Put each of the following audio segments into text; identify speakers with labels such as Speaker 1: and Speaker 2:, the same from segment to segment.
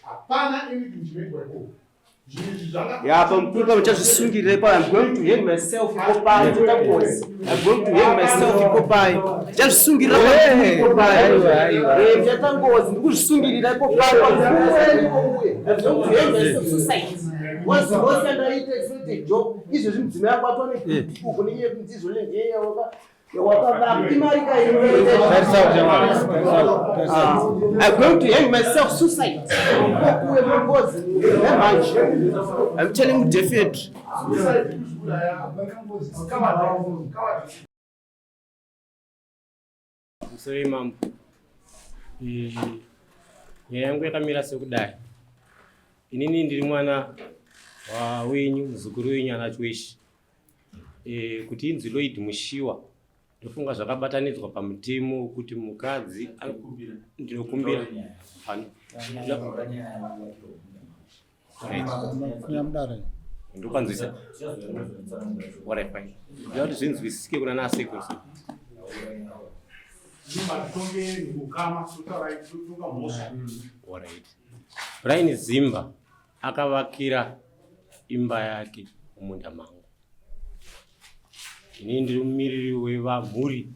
Speaker 1: Hapana anything chinoitwa ikoko. Zvinhu izvi zvanga
Speaker 2: Ya pamukuru pamwe chazvisungirira ipapo. I'm going to hang myself ipo pai totakozi. I'm going to hang myself ipo pai. Chazvisungirira pamukuru ipo pai.
Speaker 3: Aiwa, aiwa.
Speaker 2: Eh, chatangozi ndikuzvisungirira ipo pai pamukuru ipo uye. I'm going to hang myself suicide. Was was ndaita it's not a joke. Izvezvi mudzimai wangu atone uko nenyaya yekunzi izvozvo ndeye waka wakavaka imari kai. I'm going to hang myself suicide. Kuwe ngozi nemanje. I'm telling you definitely.
Speaker 1: Suicide kuzviuraya. Covered, covered.
Speaker 4: Musoro imambo. Nyaya yangu yakamira sekudai. Inini ndiri mwana wenyu, muzukuru wenyu ana Chiweshi. Kuti inzi Lloyd Mushiwa, ndofunga zvakabatanidzwa pamutemo wekuti mukadzi ndinokumbira pano. Right. Ndokwanzwisa. Alright, fine. Ndoda kuti zvinzwisisike kuna nasekuru.
Speaker 1: Matonge ukama totaura totonga mhosva.
Speaker 4: Alright. Brian Zimba akavakira imba yake mumunda mangu. Ini ndiri mumiriri wevamhuri.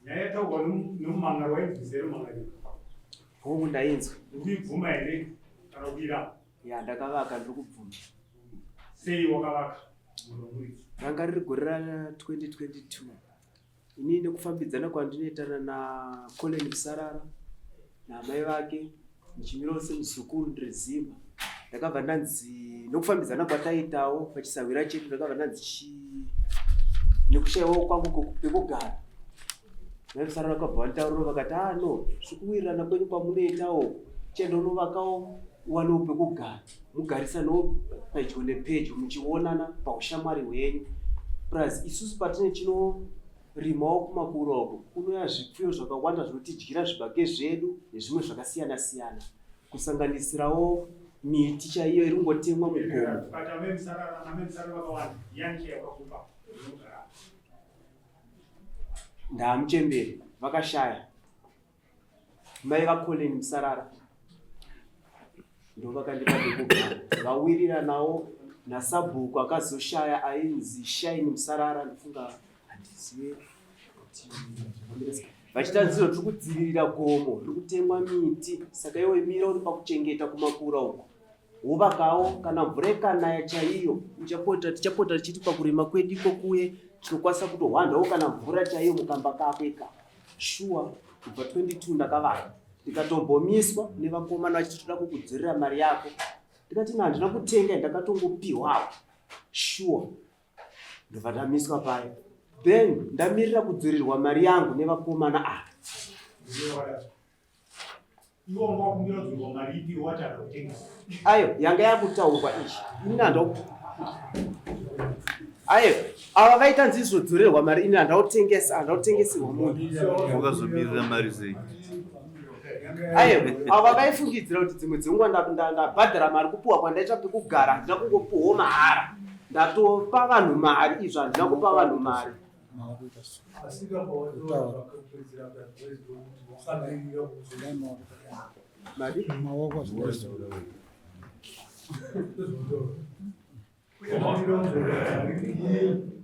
Speaker 1: Nyaya yataurwa nemumangaro wainzwisa here mumangaro?
Speaker 2: Hongu, ndainzwa.
Speaker 1: Ukuibvuma here kana kuiramba?
Speaker 2: Ya, ndakavaka, ndiri kubvuma.
Speaker 1: Sei wakavaka munda wemuridzi?
Speaker 2: Ranga riri gore ra 2022. Ini nekufambidzana kwandinoitana naColin Musarara naamai vake ndichimirawo semuzukuru ndiri Zimba, ndakabva ndanzi nokufambidzana kwataitawo pachisahwira chedu, ndakabva ndanzi chi nekushayiwawo kwangu pekugara, mai Musarara vakabva vanditaurira vakati, ah no, zvikuwirirana kwenyu kwamunoitawo, chienda unovakawo uwanewo pekugara, mugarisanawo pedyo nepedyo muchionana paushamwari hwenyu. Plus isusu patine tinorimawo kumakura uko kunouya zvipfuyo zvakawanda zvinotidyira zvibage zvedu nezvimwe zvakasiyana siyana, kusanganisirawo miti chaiyo iri kungotemwa mugomo.
Speaker 1: But amai Musarara, amai Musarara vakawanda, yani chaiyo yakakupa unogara?
Speaker 2: Ndaamuchembere vakashaya, mai vaColin Musarara ndo vakandipa pekugara, vawiriranawo nasabhuku akazoshaya ainzi Shine Musarara. Ndofunga handizive kuti vachita nziro, tiri kudzivirira gomo riri kutemwa miti, saka iwe mira uri pakuchengeta kumakura uko, wovakawo kana mvura ikanaya chaiyo uchapota, tichapota tichiti pakurima kwedu iko kuye tinokwanisa kutohwandawo kana mvura chaiyo mukamba kako ikako. Shuwa, kubva 22 ndakavaka, ndikatombomiswa nevakomana vachiti toda kukudzorera mari yako. Ndikati na handina kutenga, ndakatongopiwawo. Shuwa, ndobva ndamiswa paya, then ndamirira kudzorerwa mari yangu nevakomana ava.
Speaker 1: Iwo wanga wakumbira kudzorerwa mari ipi wati ada kutengesa?
Speaker 2: Ayo yanga yakutaurwa ichi, ini handa, ayo ava vaita nzizodzorerwa mari, ini handautengesa, handautengesirwa munhu.
Speaker 5: Wakazomirira mari sei?
Speaker 2: Ayo ava vaifungidzira kuti dzimwe dzenguva ndabhadhara mari kupuwa kwandaita pekugara. Handina kungopuwawo mahara, ndatopa vanhu mari. Izvo handina kupa vanhu mari. Mari.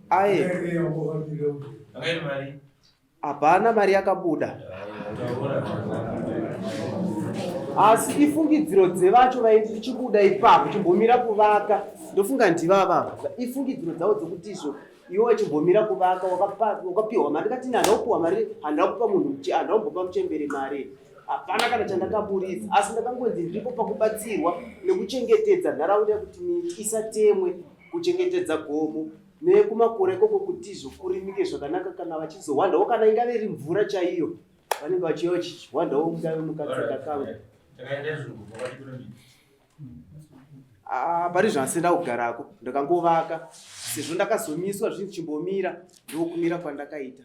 Speaker 2: Aye, hapana mari yakabuda, asi ifungidziro dzevacho vaindi tichibuda ipapo chimbomira kuvaka. Ndofunga ndivava ifungidziro dzavo dzokuti izvo iwe wachimbomira kuvaka, wakapiwa mari. Ndikati handina kupiwa mari, handina kupa munhu, handina kumbopa muchembere mari. Hapana kana chandakaburitsa, asi ndakangonzi ndiripo pakubatsirwa nekuchengetedza nharaunda yekuti miti isatemwe, kuchengetedza gomo nekumakore ikoko kuti izvo kurimike zvakanaka, kana vachizohwandawo kana ingave iri mvura chaiyo vanenge vachiuya vachiwhandawo mungave mukatsika kangu. Ah, pari zvasenda kugarako ndakangovaka sezvo ndakazomiswa zvinhu chimbomira, ndokumira kwandakaita.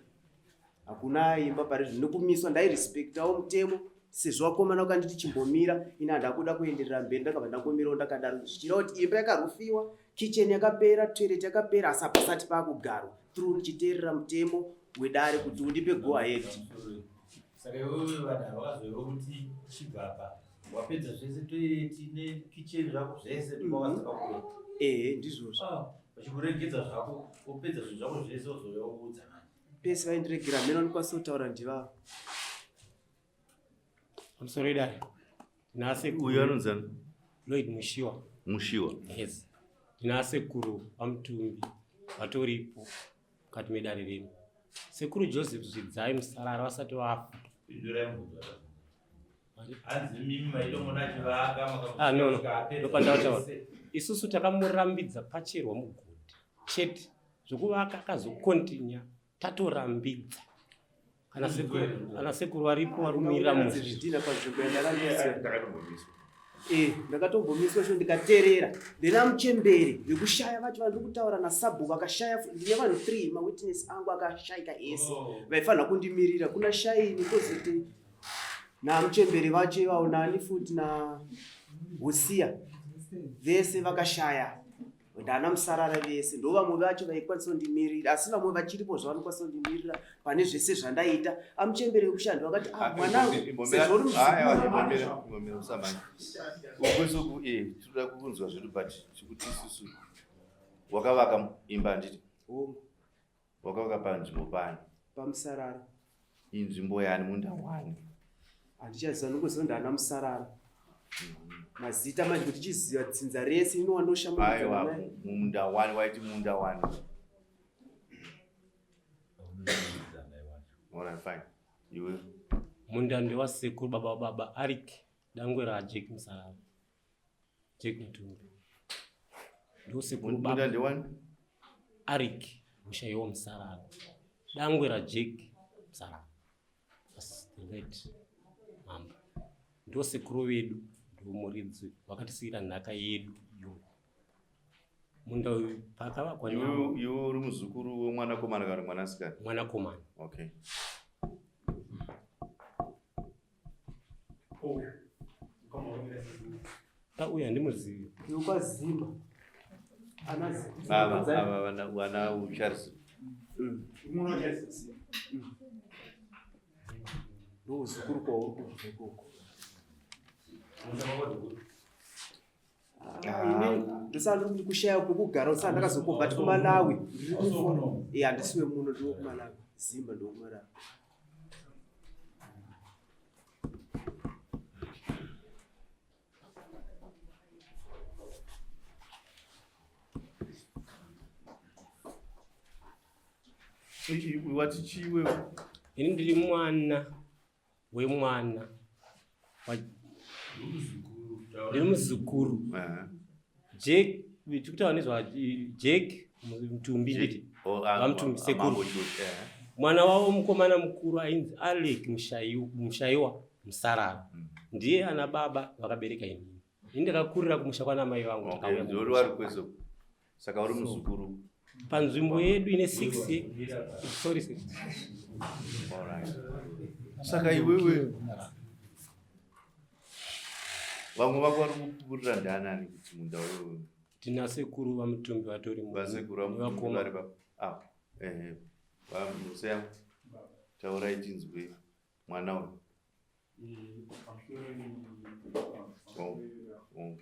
Speaker 2: Hakuna imba pari zvino nekumiswa. Ndairespektawo mutemo sezvo vakomana vakanditi chimbomira, ini handakuda kuenderera mberi, ndakabva ndangomirawo ndakadaro, zvichireva kuti imba yakarufiwa, kitchen yakapera, toilet yakapera, asi hapasati pakugarwa through ndichiteerera mutemo. wedare kuti undipe go ahead.
Speaker 3: Saka iwewe vanhu ava vakazoiva kuti chibva apa wapedza zvese, toilet nekicheni zvako zvese, ndopawazaka.
Speaker 2: Ehe, ndizvozvo.
Speaker 3: Vachikuregedza zvako, wopedza zvinhu zvako zvese, wozouya woudza manje.
Speaker 2: Pese vaindiregera, mene vanokwanisa kutaura ndivavo.
Speaker 4: Pamusoro idare, ndina sekuru.
Speaker 5: Uyu anonzani?
Speaker 4: Lloyd Mushiwa.
Speaker 5: Mushiwa.
Speaker 4: Yes, ndina sekuru vaMutumbi vatoripo mukati medare renu. Sekuru Joseph Zvidzai Musarara vasati vafa.
Speaker 3: Pindurai mubvunzo. Hanzi mimi maitomona achivaka.
Speaker 4: Ah, no. Ndopandataura. Isusu takamurambidza pacherwa mugodhi chete. Zvokuvaka akazokontinya tatorambidza. Kana sekuru, ana sekuru varipo vari kumirira musha.
Speaker 2: Zvidhina panzvimbo yandarambidzwa.
Speaker 5: Ndakatombomiswa.
Speaker 2: Ndakatombomiswa sho, ndikateerera. Ndina muchembere vekushaya vacho vandiri kutaura nasabhuku akashaya. Ndine vanhu 3 mawitness angu akashayika ese vaifanira kundimirira. Kuna Shaini, kozoti namuchembere vacho ivavo, nani futi, na Hosiya, vese vakashaya. Ndana Musarara vese ndo vamwe vacho vaikwanisa kundimirira, asi vamwe vachiripo zvavanokwanisa kundimirira pane zvese zvandaita. Amuchembere vekushaya ndo vakati, "Ah, mwanangu, sezvo uri muzukuru."
Speaker 5: Imbomira, usamanya ukwesoku. Tinoda kunzwa zvedu, but chikuti isusu wakavaka imba, handiti?
Speaker 2: Hongu.
Speaker 5: Wakavaka panzvimbo pani?
Speaker 2: PaMusarara.
Speaker 5: Inzvimbo yani? Munda wani?
Speaker 2: Handichaziva, ndongoziva ndana Musarara mazita manje kuti chiziva dzinza rese
Speaker 5: Aiwa.
Speaker 2: inowandoshamaiwa.
Speaker 5: Munda wani? Waiti munda wani? Alright, fine. Iwe?
Speaker 4: Munda ndewasekuru baba wababa Arik, dangwe raJack Musarara, Jack Mutumbi, ndosekuru.
Speaker 5: Munda
Speaker 4: Baba
Speaker 5: ndewani?
Speaker 4: Arik Mushayiwa Musarara, dangwe raJack Musarara. That's the late mambo. Ndosekuru vedu, ndomuridzi vakatisiyira nhaka yedu iyoyo. Munda uyu pakavakwa
Speaker 5: Iwe, iwe uri muzukuru wemwanakomana kana mwanasikana?
Speaker 4: Mwanakomana.
Speaker 5: Okay.
Speaker 1: Uyu mukoma wemira.
Speaker 4: Uyu handimuzivi.
Speaker 2: Yokwazimba.
Speaker 5: Ava vana Charles.
Speaker 1: Muno Charles.
Speaker 2: Ndouzukuru kwauri kubva ikoko. Ini ndosaka ndiri kuti kushaya kwekugara, usaka ndakazokobva ti kuMalawi. Handisiwe muno, ndiri wekuMalawi, Zimba, ndokuMalawi.
Speaker 5: Wati chiwe?
Speaker 4: Ini ndiri mwana wemwana ndiri muzukuru. Jack, tikutaura nezva Jack Mutumbi, nditi VaMutumbi, sekuru. Mwana wavo mukomana mukuru ainzi Alec Mushayiwa Musarara, ndiye ana baba vakabereka inini. Ini ndakakurira kumusha kwana mai vangu, takauya
Speaker 5: Ndori
Speaker 4: kumusha.
Speaker 5: wari kweso, saka uri muzukuru.
Speaker 4: Panzvimbo yedu ine 6, sorry, sir.
Speaker 5: Alright. Saka iwewe, vamwe vako vari kupupurira ndanani kuti munda wewe?
Speaker 4: Tina sekuru vaMutumbi vatori
Speaker 5: Vasekuru
Speaker 4: nevakoma.
Speaker 5: vari pa ah, ehe, vamuseya, taurai tinzwe mwana uyu. Oh.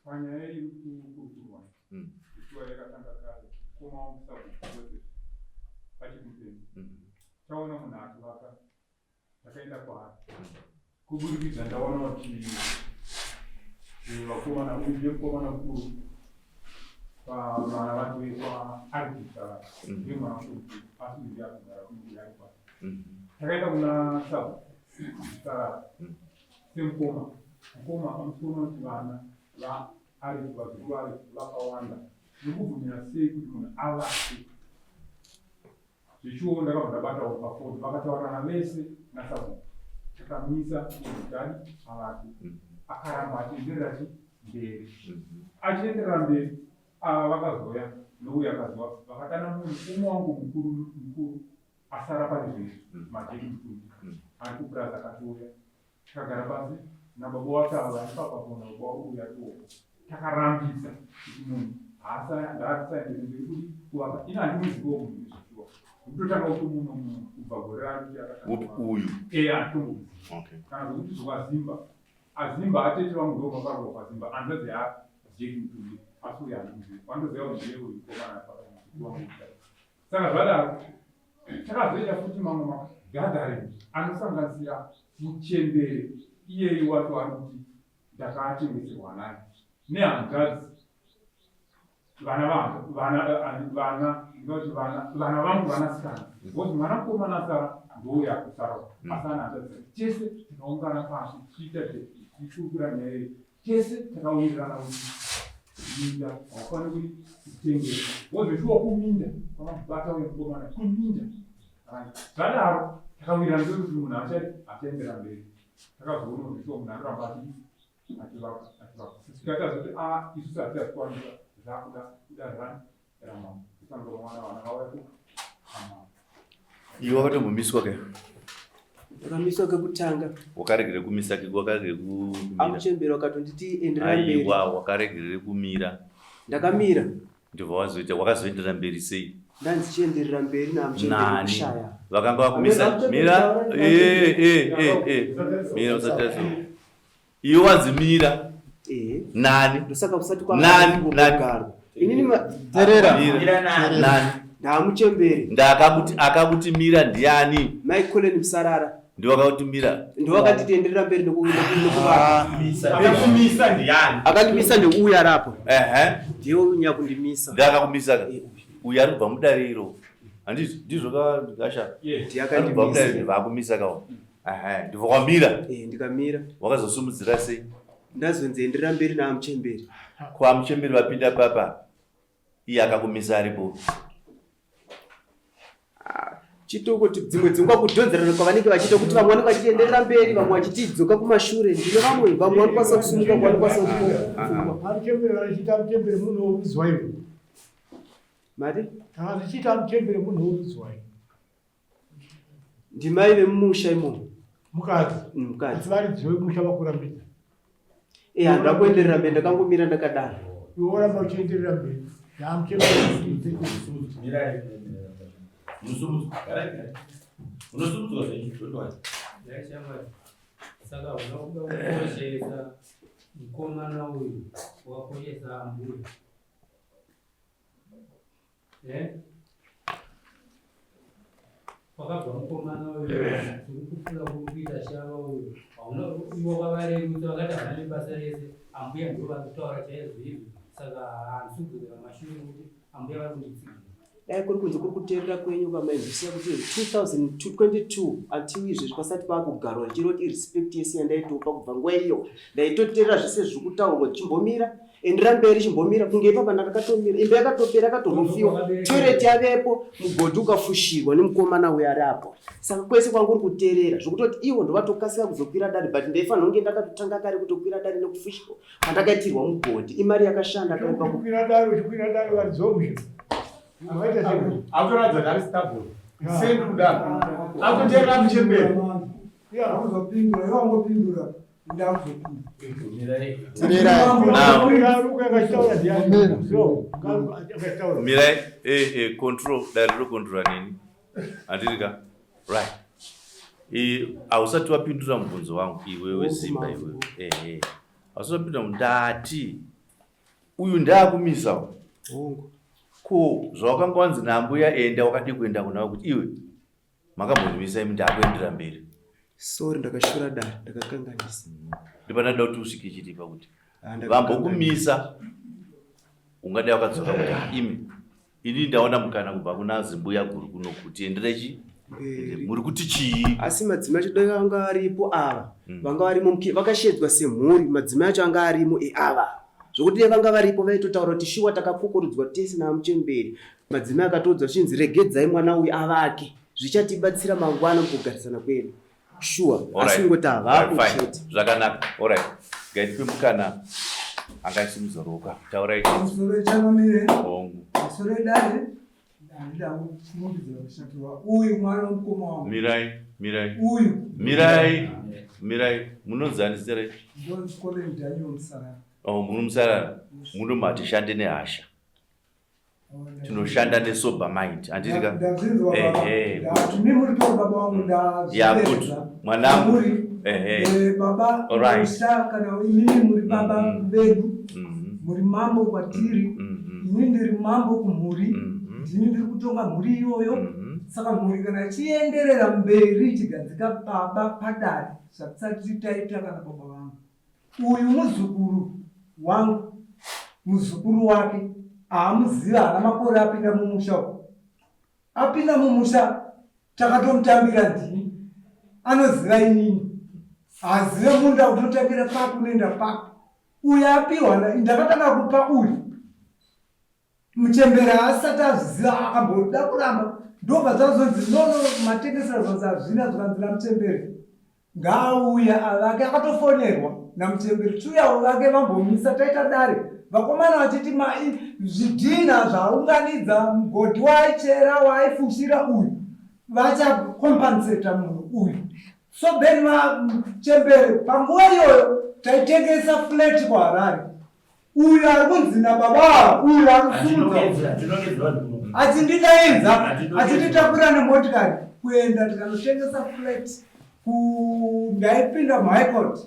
Speaker 1: Panyaya iri kukurukurwa, ikiwa yakatanga kare, mukoma wangu Sabhuku Joseph achiri mupenyu, taona munhu achivaka, takaenda kwaari. Kuburikidza ndaona kuti vakomana, uyu ndiye mukomana mukuru pavana vake kwaarikisara, ndiye mwana mukuru, asi uyu ndiye akugara kunokuya kwake. Takaenda kuna Sabhuku Sarara semukoma. Mukoma, amusiona kuti vana vaari, vazukuru vari vakawanda, nokubvumira sei kuti munhu avake? Zvichiwo ndakabva ndabatawo pafoni, vakataurirana vese nasabhuku, takamisa munhu kuti avake. Akaramba achienderera chi mberi, achienderera mberi. Ava vakazoya nouyo akazwa, vakadana munhu umwe wangu mukuru mukuru asara pane zvese, maJeki Mutumbi, ari kupurazi. Akatouya, takagara pasi nababa wake ava vari papapo, nababa wako uyu ari kuoko. Takarambidza kuti munhu haavake. Ndaakusaendere mberi kudi kuvaka. Ini handimuziviwo munhu nezveshuwa. Ndikutotanga kutomuona munhu kubva gore
Speaker 5: Upi uyu?
Speaker 1: Eh, handitombomuzivi. Kana zvekuti zvokwaZimba. Azimba atete vangu ndo vakarwa kwaZimba. Hanzvadzi yaJack Mutumbi. Asi uyu handimuzivi. Wandoziva kuti ndiye uyu mukomana muzukuru wangu. Saka zvadaro takazoita futi mamwe magathering anosanganisira muchembere iyeyu wacho ari kuti ndakachengeterwa naye nehanzvadzi vana vangu vana vana ndinoti vana vana vangu vanasikana because mwana mukomana asara ndouya akusarawo asi ana hanzvadzi dzake tese tikaungana pasi tichiita tichikurukura nyaya iyi tese takawirirana kuti minda haufaniri kutengesa because zveshuwa kuminda kwakabata uye mukomana kuminda zvadaro takawirirana kuti munhu achadi achaendera mberi takazoona kuti shuwa munhu anoramba achivaka achivaka tikatazoti a ah, isusu hatichazvikwanisa zvakuda kuda rani ramambo tifanira vana vauya ku amambo
Speaker 5: Iwe wakatombomiswa ke?
Speaker 2: Ndakamiswa kekutanga.
Speaker 5: Wakaregere kumisa ke wakaregere kumira.
Speaker 2: Amuchembera wakatonditi enderera mberi.
Speaker 5: Aiwa wakaregere kumira.
Speaker 2: Ndakamira.
Speaker 5: Ndobva wazoita wakazoenderera mberi sei?
Speaker 2: Ndanzi chienderera mberi namuchembera kushaya.
Speaker 5: Vakanga vakumisa mira eh eh eh eh mira usatazo. Iwe wanzi mira.
Speaker 2: Eh.
Speaker 5: Nani?
Speaker 2: Ndosaka kusati kwa
Speaker 5: nani nani.
Speaker 2: Inini ma
Speaker 6: terera.
Speaker 5: Nani?
Speaker 2: Ndamuchembere.
Speaker 5: Ndakakuti akakuti mira ndiani?
Speaker 2: Mai Colin Msarara.
Speaker 5: Ndiwo akakuti mira.
Speaker 2: Ndiwo akanditi enderera mberi nekuvaka.
Speaker 3: Akakumisa ndiani?
Speaker 2: Akandimisa ndeuya rapo.
Speaker 5: Ehe.
Speaker 2: Ndiye unya kundimisa.
Speaker 5: Ndiye akakumisa ka. Eh, uyu ari kubva mudare iro. Handizvo ndizvo ka gasha.
Speaker 2: Ndiye
Speaker 5: akandimisa.
Speaker 2: akandimisa.
Speaker 5: Vakumisa kawo. Ehe, ndibva kwamira.
Speaker 2: Eh, ndikamira.
Speaker 5: Wakazosumudzira sei?
Speaker 2: Ndazonzi enderera mberi naamuchembere.
Speaker 5: Kwamuchembere vapinda papa. Iye akakumisa aripo.
Speaker 2: Chitoko dzimwe dzinguva kudhonzerana kwavanenge vachiita kuti vamwe vanenge vachiti enderera mberi vamwe vachiti dzoka kumashure ndine vamwe vamwe vanokwanisa kusimuka vamwe vanokwanisa kufunga.
Speaker 7: Amuchembere vachiita amuchembere munhu worudzwa iwe.
Speaker 2: Mari?
Speaker 7: Kana zvichiita amuchembere munhu worudzwa iwe.
Speaker 2: Ndimai vemumusha imomo.
Speaker 7: Mukadzi.
Speaker 2: Mukadzi.
Speaker 7: Asi varidzi vemusha vakurambidza.
Speaker 2: Eh, handina kuenderera mberi ndakangomira ndakadaro.
Speaker 7: Iwe woramba uchienderera mberi.
Speaker 3: Unosumudzwa zvenyu zvotwai.
Speaker 8: Saka hauna kuda kukoshesa mukomana uyu wakakoshesa ambuya. Eh? Kwakabva mukomana uyu uri kufura kuri kuita shava uyu hauna ivo vavarerutsa vakati havana nebasa rese ambuya ndivo vari kutaura chaizvo izvo saka handisi kudzokera mashure nekuti ambuya vari kunditsigira.
Speaker 2: Dai kuri kunze kuri kuteerera kwenyu kwamainzwisisa kuti 2022 until izvezvi pasati pakugarwa ndichiroti irespect yese yandaitopa kubva nguva iyo ndaitoteerera zvese zviri kutaurwa chimbomira endera mberi chimbomira kunge ipapa ndakatomira imba yakatopera yakatorofiwa toilet yavepo mugodhi ukafushirwa nemukomana uyo ari apo saka kwese kwangu uri kuteerera zvokutoti ivo ndovatokasika kuzokwira dare but ndaifanira kunge ndakatotanga kare kutokwira dare nekufushirwa kwandakaitirwa mugodhi imari yakashanda kaipa
Speaker 7: Uchikwira dare uchikwira dare varidzi vomusha. Avaita sei?
Speaker 1: Akutoratidza kuti ari stubborn. Sendi kudaro. Akutoteerera muchembere.
Speaker 7: Akuzopindura, iwe wangopindura, ndakuzopindura.
Speaker 5: Mirai, eh, eh, control, dare rocontrola neni. Handiri ka? Right. Eh, hausati wapindura mubvunzo wangu iwewe Simba iwewe. Eh, eh. Hausati wapindura ndati uyu ndaakumisa.
Speaker 2: Hongu.
Speaker 5: Ko zvawakanga wanzi naambuya enda wakadii kuenda kuna kuti iwe makambondimisa imi ndakuendera mberi.
Speaker 2: Sorry ndakashura dare ndakakanganisa.
Speaker 5: Ndipanoda kuti usvike chitipa kuti
Speaker 2: Ah, ndakakanganisa.
Speaker 5: vambokumisa ungadai wakadzoka kuti imi ini ndaona mukana kubva kuna zimbuya guru kuno kuti enderai chi
Speaker 2: Mberi.
Speaker 5: muri kuti chii
Speaker 2: asi madzimai acho dai anga aripo ava vanga varimo vakashedzwa semhuri madzimai acho anga arimo eava zvokuti dai vanga varipo vaitotaura kuti shuwa takakukurudzwa tese naamuchemberi madzimai akatoudzwa zvichinzi regedzai mwana uyu avake zvichatibatsira mangwana mukugarisana kwedu shuwa asi kungoti havapo chete
Speaker 5: zvakanaka alright ngaitipe mukana angasimudza ruoko taurai
Speaker 9: Pamusoro echanamire,
Speaker 5: hongu
Speaker 9: pamusoro edare, handida kumumbidzira kushatirwa. Uyu mwana wemukoma wangu.
Speaker 5: mirai mirai
Speaker 9: Uyu.
Speaker 5: mirai mirai munonzi zita renyu
Speaker 9: Ndonzi Colin Daniel Musarara.
Speaker 5: oh muri musarara munomati shande nehasha Tinoshanda nesober mind, handiti ka?
Speaker 9: Ndazvinzwa baba. Ndati mi muri tori baba vangu
Speaker 5: ndazviedza. Mwanangu.
Speaker 9: Ehe. Eh, baba musha kana imimi muri baba mm-hmm. vedu. Mm-hmm. Muri mambo kwatiri. Mm-hmm. Ini ndiri mambo kumhuri. Ndini ndiri kutonga mhuri iyoyo. Saka mhuri kana ichienderera mberi ichigadzika baba padare zvatisati taita kana baba vangu. Uyu muzukuru wangu, muzukuru wake haamuziva, haana makore apinda mumusha umu. Apinda mumusha takatomutambira ndini, anoziva inini, haazive munda unotangira papi unoenda papi. Uyu apiwa, ndakatanga kupa uyu Muchembere haasati azviziva akamboda kuramba ndobva zvazonzi no no matengesera zvanzi hazvina zvikanzi namuchembere ngaauye avake akatofonerwa namuchembere chiuya uvake vambomisa taita dare vakomana vachiti mai zvidhinha zvaunganidza mugodhi waaichera waaifushira uyu vachakompanseta munhu uyu so then vachembere panguva iyoyo taitengesa flat kuharare Uyu ari kunzi nababa ava, uyu ari kusimudza achindidaidza achititakura nemotikari kuenda tikanotengesa flat ndaipinda muhigh court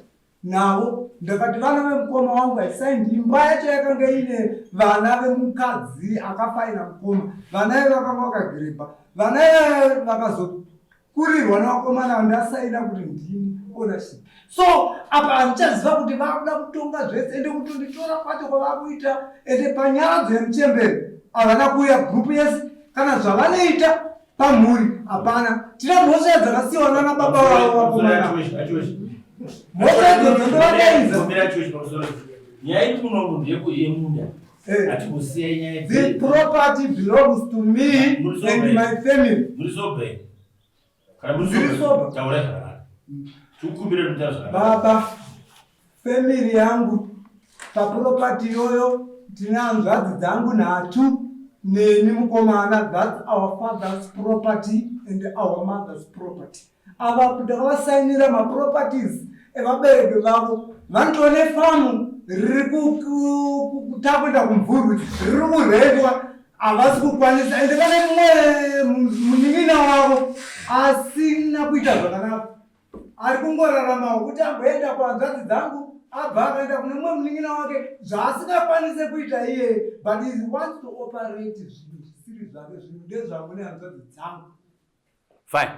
Speaker 9: navo ndakati vana vemukoma wangu aisaindi imba yacho yakanga ine vana vemukadzi akafaina mukoma vana ive vakanga vakagirebha vana ive vakazo kurirwa nevakomana ndasaina kuti ndini ownership so apa handichaziva kuti vakuda kutonga zvese ende kutonditora kwacho kwavakuita ende panyaradzo yemuchembere havana kuuya group yese kana zvavanoita pamhuri hapana tine mhosva dzakasiyiwa nana baba vavo vakomana mhosva idzodzo ndovadaidza
Speaker 3: nyaya iri munomu ndeyekuyemunda eh. hatikusiya nyaya
Speaker 9: the property belongs to me and my family
Speaker 3: muri sober kana muri sober taurai zvakanaka tikukumbira kutaura zvakanaka
Speaker 9: baba family yangu paproperty iyoyo tine hanzvadzi dzangu nhatu neni mukomana that's our father's property and our mother's property ava ndakavasainira maproperties evabereki vavo vanotova nefamu riri kutakuenda kumvurwi riri kurendwa havasi kukwanisa ende vane mumwe munin'ina wavo asina kuita zvakanaka ari kungoraramawo kuti amboenda kuhanzvadzi dzangu abva akaenda kune mumwe munin'ina wake zvaasingakwanise kuita iye but he wants to operate zvinhu zvisiri zvake zvinhu ndezvangu nehanzvadzi dzangu
Speaker 5: Fine.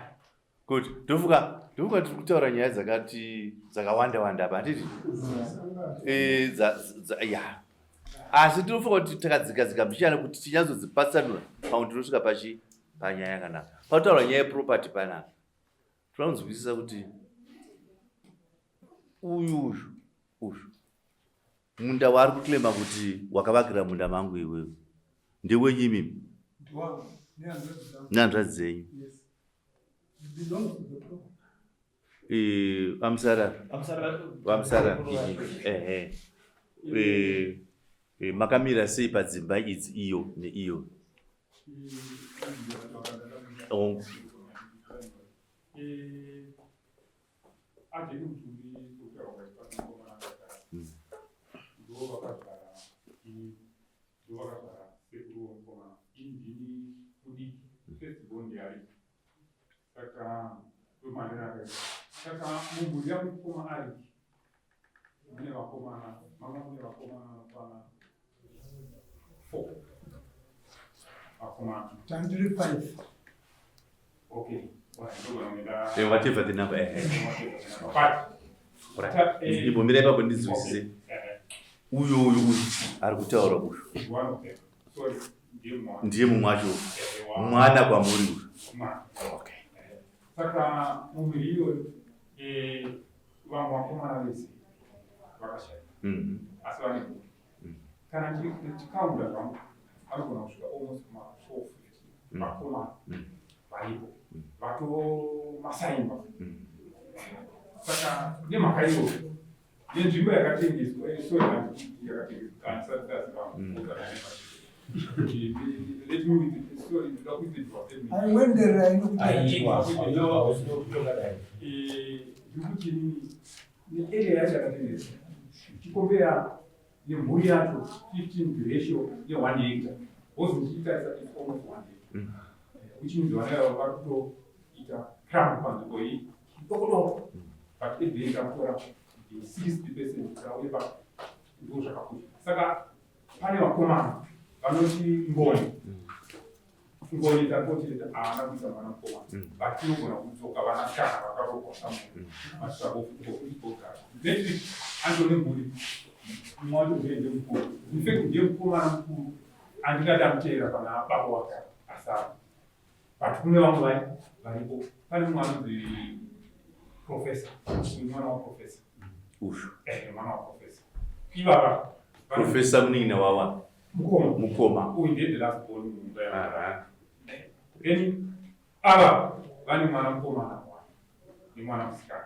Speaker 5: Good. Ndofuka ndofuka tiri kutaura nyaya dzakati dzakawanda wanda apa handiti? Eh dza dza ya. Asi tinofunga kuti takadzika dzika mbichana kuti tinyatsodzipatsanura pamwe tinosvika pachi panyaya yakanaka. Pataura nyaya yeproperty panapa. Tinonzwisisa kuti uyu uyu uyu munda waari kuclaima kuti wakavakira munda mangu iwewe ndewenyu imimi nehanzvadzi dzenyu vamusarara vamusarara ehe makamira sei padzimba idzi iyo neiyo
Speaker 1: Ajeni Mutumbi kutaura kwaita mukomana akagara ndo vakazvara ini ndo vakazvara sekuru wemukomana ini ndini mudiki first born ndiariki saka ndomanera akaita saka mumhuri yamukoma ariki mune vakomana manga mune vakomana vanokwana four vakomana
Speaker 9: tandiri five
Speaker 1: okay
Speaker 5: Eh, whatever the number eh, eh. Right. Imbomira ipapo ndinzwisise. Uyu uyu uyu ari kutaura uyu. Ndiye mumwe wacho. Mwana kwamuri uyu.
Speaker 1: Okay. Saka mumhuri iyoyo eh, vamwe vakomana vese vakashaya mhm. asi vane mhuri mhm. kana ndikaunda zvangu anogona kusvika almost kuma 4 50 vakomana varipo vatomasaimba saka nemhaka iyoyo nenzvimbo yakatengeswa eh, sorry yakatengeswa handisati ndaziva ndikuti nearea yacho yakatengeswa chikombeya nemhuri yacho 15 ratio ne1 hectare. Because ndichitarisa it's almost one day. Which means vana ava vari kutoita cramp panzvimbo iyi doko doko. But at the end takutora the 60% tauye pa ndo zvakakosha. Saka pane vakomana vanoti ngoni. Ngoni unfortunately haana kuita mwana mukomana. But tinogona kudzoka vanasikana vakaroorwa somewhere. Masvika Next week anotone mhuri. Mumwe wacho ndiye ndiye mukuru. In fact ndiye mukomana mukuru andingati amuteera pana baba wake asara. But kune vamwe vai varipo. Pane mumwe anonzi professor. Uyu mwana waprofessor.
Speaker 5: Ushu.
Speaker 1: Eh, mwana waprofessor. Ivava.
Speaker 5: Professor munin'ina wawa.
Speaker 1: Mukoma.
Speaker 5: Mukoma.
Speaker 1: Uyu ndiye the last born mumba yavo. Then ava vane mwana mukomana nemwana musikana.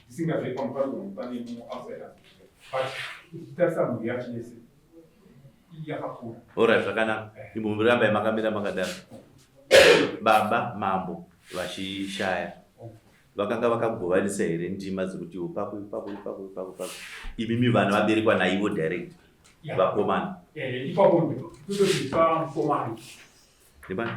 Speaker 1: Ndisingazve pamwe pane mumwe outsider. But uchitarisa mhuri yacho yese yakakura.
Speaker 5: Alright, zvakanaka. Imborambai makamira makadaro. Baba mambo vachishaya vakanga vakagovanisa here ndima dzekuti iwe pako ipapo ipapo ipapo ipapo imimi vana vaberekwa naivo direct vakomana
Speaker 1: ipapo kutoti pamukomana
Speaker 5: ndibani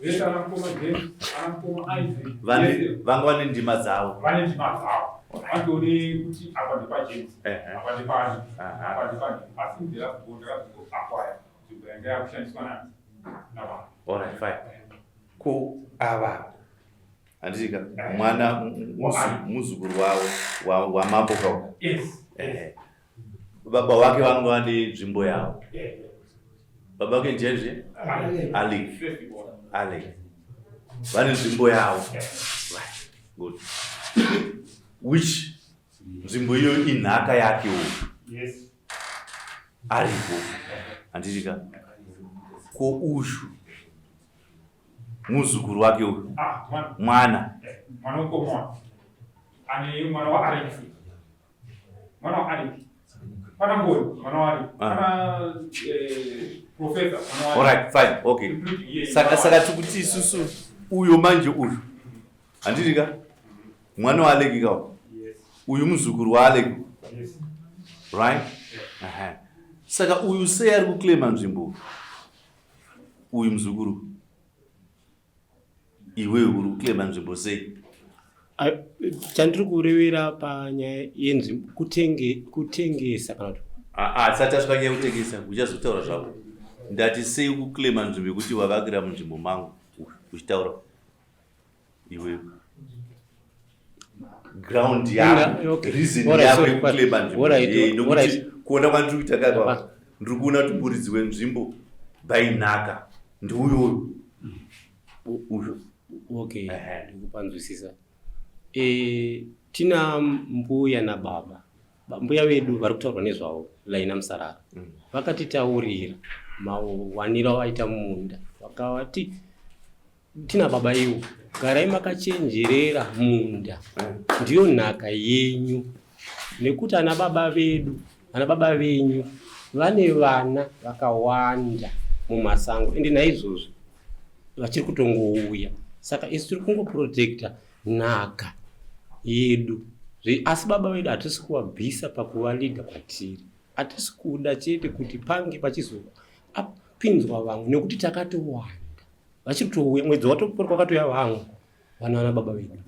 Speaker 1: vese ana mukoma James ana mukoma Isaac
Speaker 5: vanga vane ndima dzavo
Speaker 1: vane ndima dzavo vandione kuti apa ndepaJames apa ndepani apa ndepani asi nderakugonda nzvimbo yanga yakushandiswa nani navanhu.
Speaker 5: Alright, fine. Ko ava handiti mwana muzukuru wavo wamambo kawo
Speaker 1: Yes.
Speaker 5: Baba wake vanga vane nzvimbo yavo. Baba vake ndiyezve Alec. Alec. Vane nzvimbo yavo. Right. Good. Which nzvimbo iyo inhaka yakewo.
Speaker 1: Yes.
Speaker 5: Aripo. Handiti ka? Ko ushu muzukuru wake uyu.
Speaker 1: Ah, mwana.
Speaker 5: Mwana.
Speaker 1: Mwana wemukoma. Ane mwana wa Alex. Mwana wa Alex. Pana Ngoni, mwana wa Alex. Pana professor, mwana wa
Speaker 5: Alright, fine. Okay. Saka saka tikuti isusu uyo manje uyu. Handiti ka? Mwana wa Alec kawo.
Speaker 1: Yes.
Speaker 5: Uyu muzukuru wa Alec.
Speaker 1: Yes.
Speaker 5: Right? Aha. Saka uyu sei ari kuclaima nzvimbo? Uyu muzukuru. Iwewe uri kuclaima nzvimbo sei?
Speaker 4: Chandiri kurevera panyaya yenzvimbo kutengesa kana kuti
Speaker 5: Tisati tasvika nyaya yekutengesa, uchazotaura zvako. Ndati sei kuclaima nzvimbo yekuti wavakira munzvimbo mangu uchitaura iwewe. Ground yako, reason yako yekuclaima nzvimbo nekuti kuona kwandiri kuita kaka ndiri kuona kuti muridzi wenzvimbo by nhaka ndiuyoyo. Uyu.
Speaker 4: Okay, ndikupanzwisisa. Tina mbuya nababa. Mbuya vedu vari kutaurwa nezvavo Laina Musarara. Vakatitaurira mawaniro avaita mumunda. Vakavati tina baba iwo garai makachenjerera munda ndiyo nhaka yenyu nekuti ana baba vedu ana baba venyu vane vana vakawanda mumasango ende naizvozvo vachiri kutongouya saka isu tiri kungoprotecta nhaka yedu asi baba vedu hatisi kuvabvisa pakuvalida kwatiri hatisi kuda chete kuti pange pachizopinzwa vamwe nekuti takatowanda vachiri kutouya mwedzi watopora kwakatouya vamwe vana vana baba vedu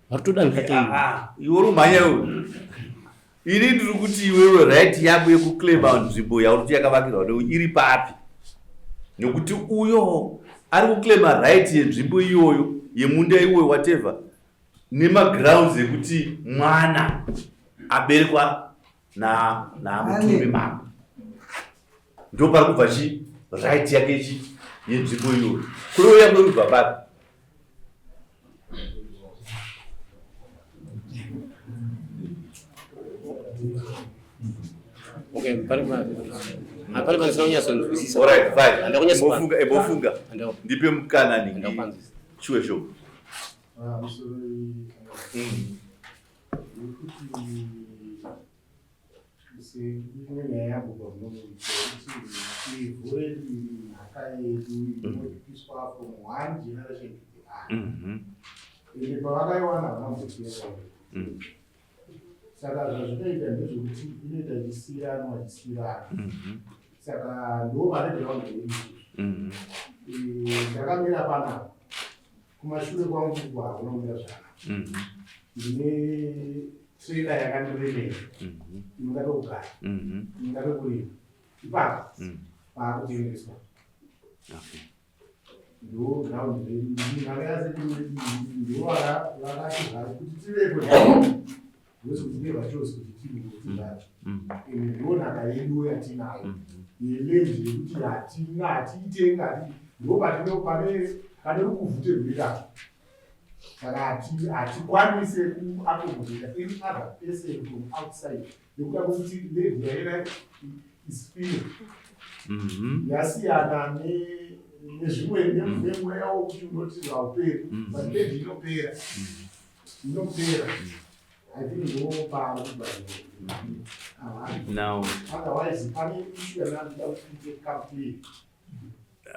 Speaker 4: vari kutoda nhaka
Speaker 5: iwe uri mhanya iwe ini ndiri kuti iwewe right yako yekuclaima nzvimbo yauri kuti yakavakirwa newe iri papi nekuti uyo ari kuclaima right yenzvimbo iyoyo yemunda iwoyo whatever nemagrounds ekuti mwana aberekwa namutumbi mambo ndo pari kubva chi right yake chi yenzvimbo iyoyo kurewo yako iri kubva papi
Speaker 4: Okay, pari pari panisina kunyatsonzwisisa.
Speaker 5: Alright, fine. Imbofunga, imbofunga. Ndipe mukana ningi. Sure, sure.
Speaker 7: Imwe nyaya yangu pamunomuita kuti ivhu redu iri nhaka yedu inopiswa from one generation to the other. Ende pavakaiwana havana kumbosiya Saka zvazvinoita ndezvekuti inoita ichisiranwa ichisiranwa. Saka ndo pane ground yedu. Ndakamira panapa. Kumashure kwangu uku hakuna kumira zvakanaka. Ndine trailer yakandiremera. Inoda pekugara. Inoda pekurima. Ipapo paakutengeswa. Ndo ground redu. Nhaka yasekuru ndo vakati kuti tivepo. Ndozi kuti never chose kuti tiri Ende ndo nhaka yedu yatinayo. Yeland yekuti hatina hatiitenga ndo patino pane pane rukuvhute rwirako. Saka hatikwanise kuaccommodate any other person from outside nekuda kwekuti land yaina is free. Yasiyana nezvimwe nemweya wokuti unoti hauperi but land inopera. Inopera. I think ndo paari kubva
Speaker 5: Now,
Speaker 7: otherwise pane issue yandinoda kuti iite come clear.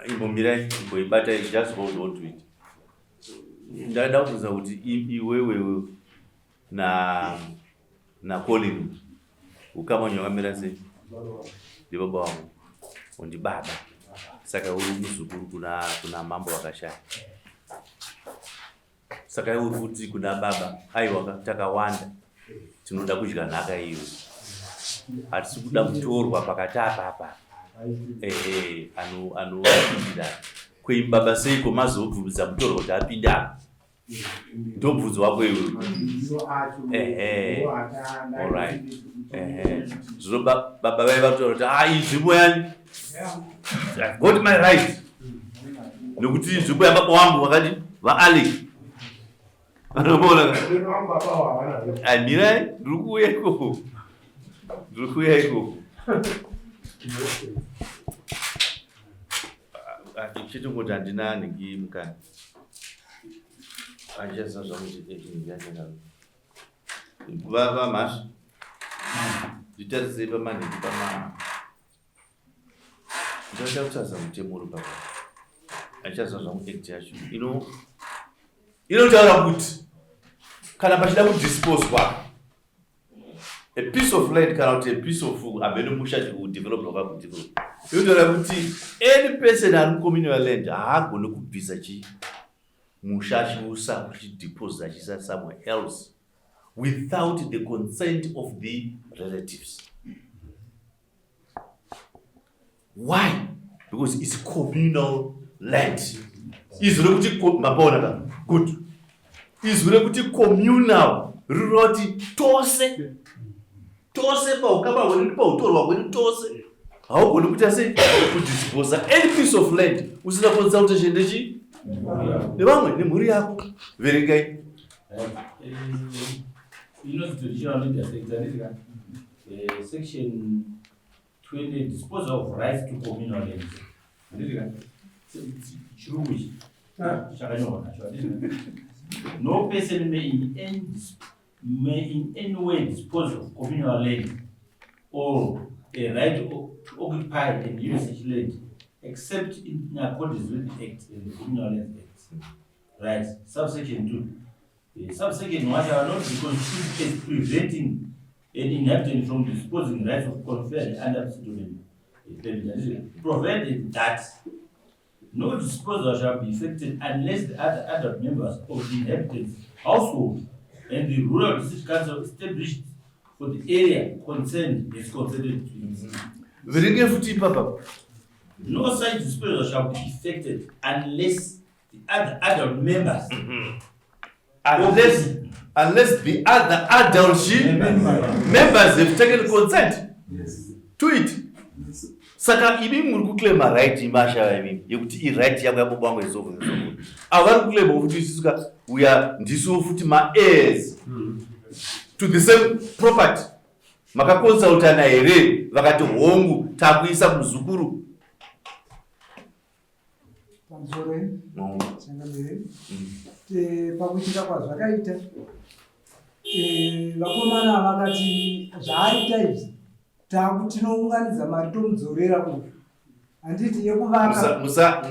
Speaker 5: Imbomirai, imboibatai, just hold on to it. Ndada kubvunza kuti iwewewe na naColin ukama wenyu wakamira sei? Ndibaba wangu, ndibaba. Saka uri muzukuru kuna mambo vakashaya. Saka iwe uri kuti kuna baba, aiwa takawanda, tinoda kudya nhaka iyo, hatisi kuda mutorwa pakati apa apa. Ehe, anopindira kwei baba seiko mazobvumidza mutorwa kuti apinde apa? Ndobvunzo wako iwewe. Ehe, alright. Ehe, zvino baba vaiva kutaura kuti ah, iyi nzvimbo yani, I've got my right, nekuti nzvimbo yababa wangu vakati vaAlec. Anoona amirai, ndiri kuuya ikoko, ndiri kuuya ikoko. Chitongoti handina nhingi mukana andichaziva zvangu kuti vamhasvi nditarisei pamanhingi pama ndinoda kutarisa mutemo uri papa. Andichaziva zvangu act yacho inotaura kuti kana pachida kudisposwa a piece of land kana kuti a piece of hameno musha kudevelop wakakudevelop, inotaura kuti any person ari mucommunal land haagoni kubvisa chi musha achiusa achideposit achiisa somewhere else without the consent of the relatives. Why? Because it's communal land. Izwi rekuti mapaona ka? Good. Izwi rekuti communal rinoti tose tose paukama hwedu nepautorwa hwedu tose. Haugoni kuita sei kudisposa any piece of land usina consultation nechi nevamwe nemhuri yako. Verengai.
Speaker 3: Inonzi traditional leaders act, handiti ka? Section 20, disposal of rights to communal lands. Handiti ka? Chirungu ichi chakanyorwa nacho, handiti ka? No person may in any way dispose of communal land or a right to occupy and use such land except in accordance with the Act and the Communal Lands Act. Right. Subsection 2. Subsection 1 shall not be construed as preventing an inhabitant from disposing rights of conferred under settlement permit, provided that no disposal shall be effected unless the other adult members of the inhabitants' household and the rural district council established for the area concerned is consented to it.
Speaker 5: Verenge futi ipapa.
Speaker 3: No such disposal shall be effected unless the other adult members
Speaker 5: Unless the other adult members have taken consent to it. Saka imi muri kuclaima right imashava imimi yekuti iright yako yababa wangu and so forth and so forth. Ava vari kuclaima futi isusu ka we are ndisuwo futi ma-heirs to the same property. Makakonsultana here vakati hongu takuisa muzukuru?
Speaker 9: Pamusoro changamire, pakuitika kwazvakaita, vakomana vakati zvaaita izvi taku tinounganidza mari tomudzorera uyu, handiti yekuvaka.
Speaker 5: Musa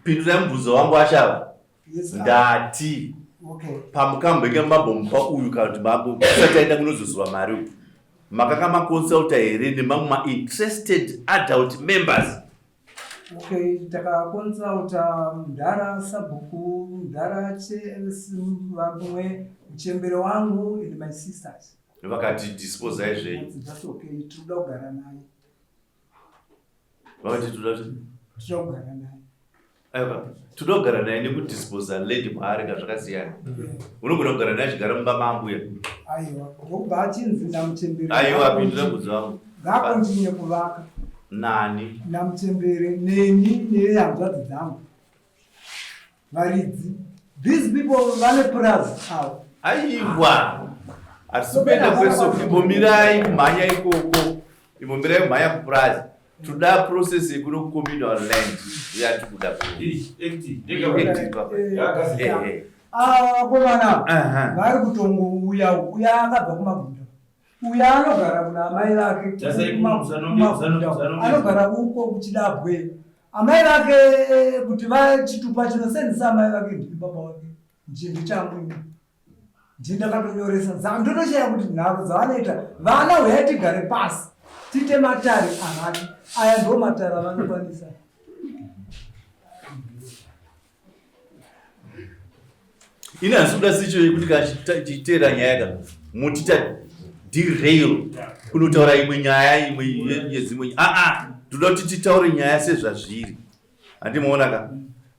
Speaker 5: pindurai mubvunzo wangu ashava.
Speaker 9: Yes, ah.
Speaker 5: Ndati
Speaker 9: Okay.
Speaker 5: pamukambeke mambomupa uyu kana kuti mambo kusati aenda kunozoziwa mari uyu. Makanga maconsulta here nemamwe mainterested adult members?
Speaker 9: Okay, takaconsulta mudhara sabhuku, mudhara vamwe muchembere wangu and my sisters.
Speaker 5: Vakati disposai zvenyu.
Speaker 9: That's okay, tinoda kugara naye.
Speaker 5: Vakati toda
Speaker 9: tinoda kugara naye.
Speaker 5: Aiwa, toda kugara naye nekudisposa land kwaari ka zvakasiyana. Unogona kugara naye achigara mumba maambuya.
Speaker 9: Aiwa, ndokubva achinzi namuchembere.
Speaker 5: Aiwa, pindura mubvunzo wangu.
Speaker 9: Ngaakontinye kuvaka.
Speaker 5: Nani?
Speaker 9: Namuchembere, neni nehanzvadzi dzangu. Varidzi. These people vane purazi avo.
Speaker 5: Aiwa. Hatisi kuenda kweso, imbomirai kumhanya ikoko. Imbomirai kumhanya kupurazi. Toda process yekuno communal land yatikuda
Speaker 9: Vakomana vari kutongouya uya akabva kumagunda uya anogara kuna amai vake anogara uko kuchidabwe amai vake kuti vachitupa chinosenzesa amai vake ndini baba wake ndini changu ini Ndini ndakatonyoresa saka ndotoshaya kuti nharo dzavanoita vana huyai tigare pasi tiite matare avati aya ndo matare avanokwanisa.
Speaker 5: Ini handisi kuda sicho yekuti kana tichiteera nyaya ka mutita derail kunotaura imwe nyaya imwe yedzimwe aa toda kuti titaure nyaya sezvazviri. Handimuona ka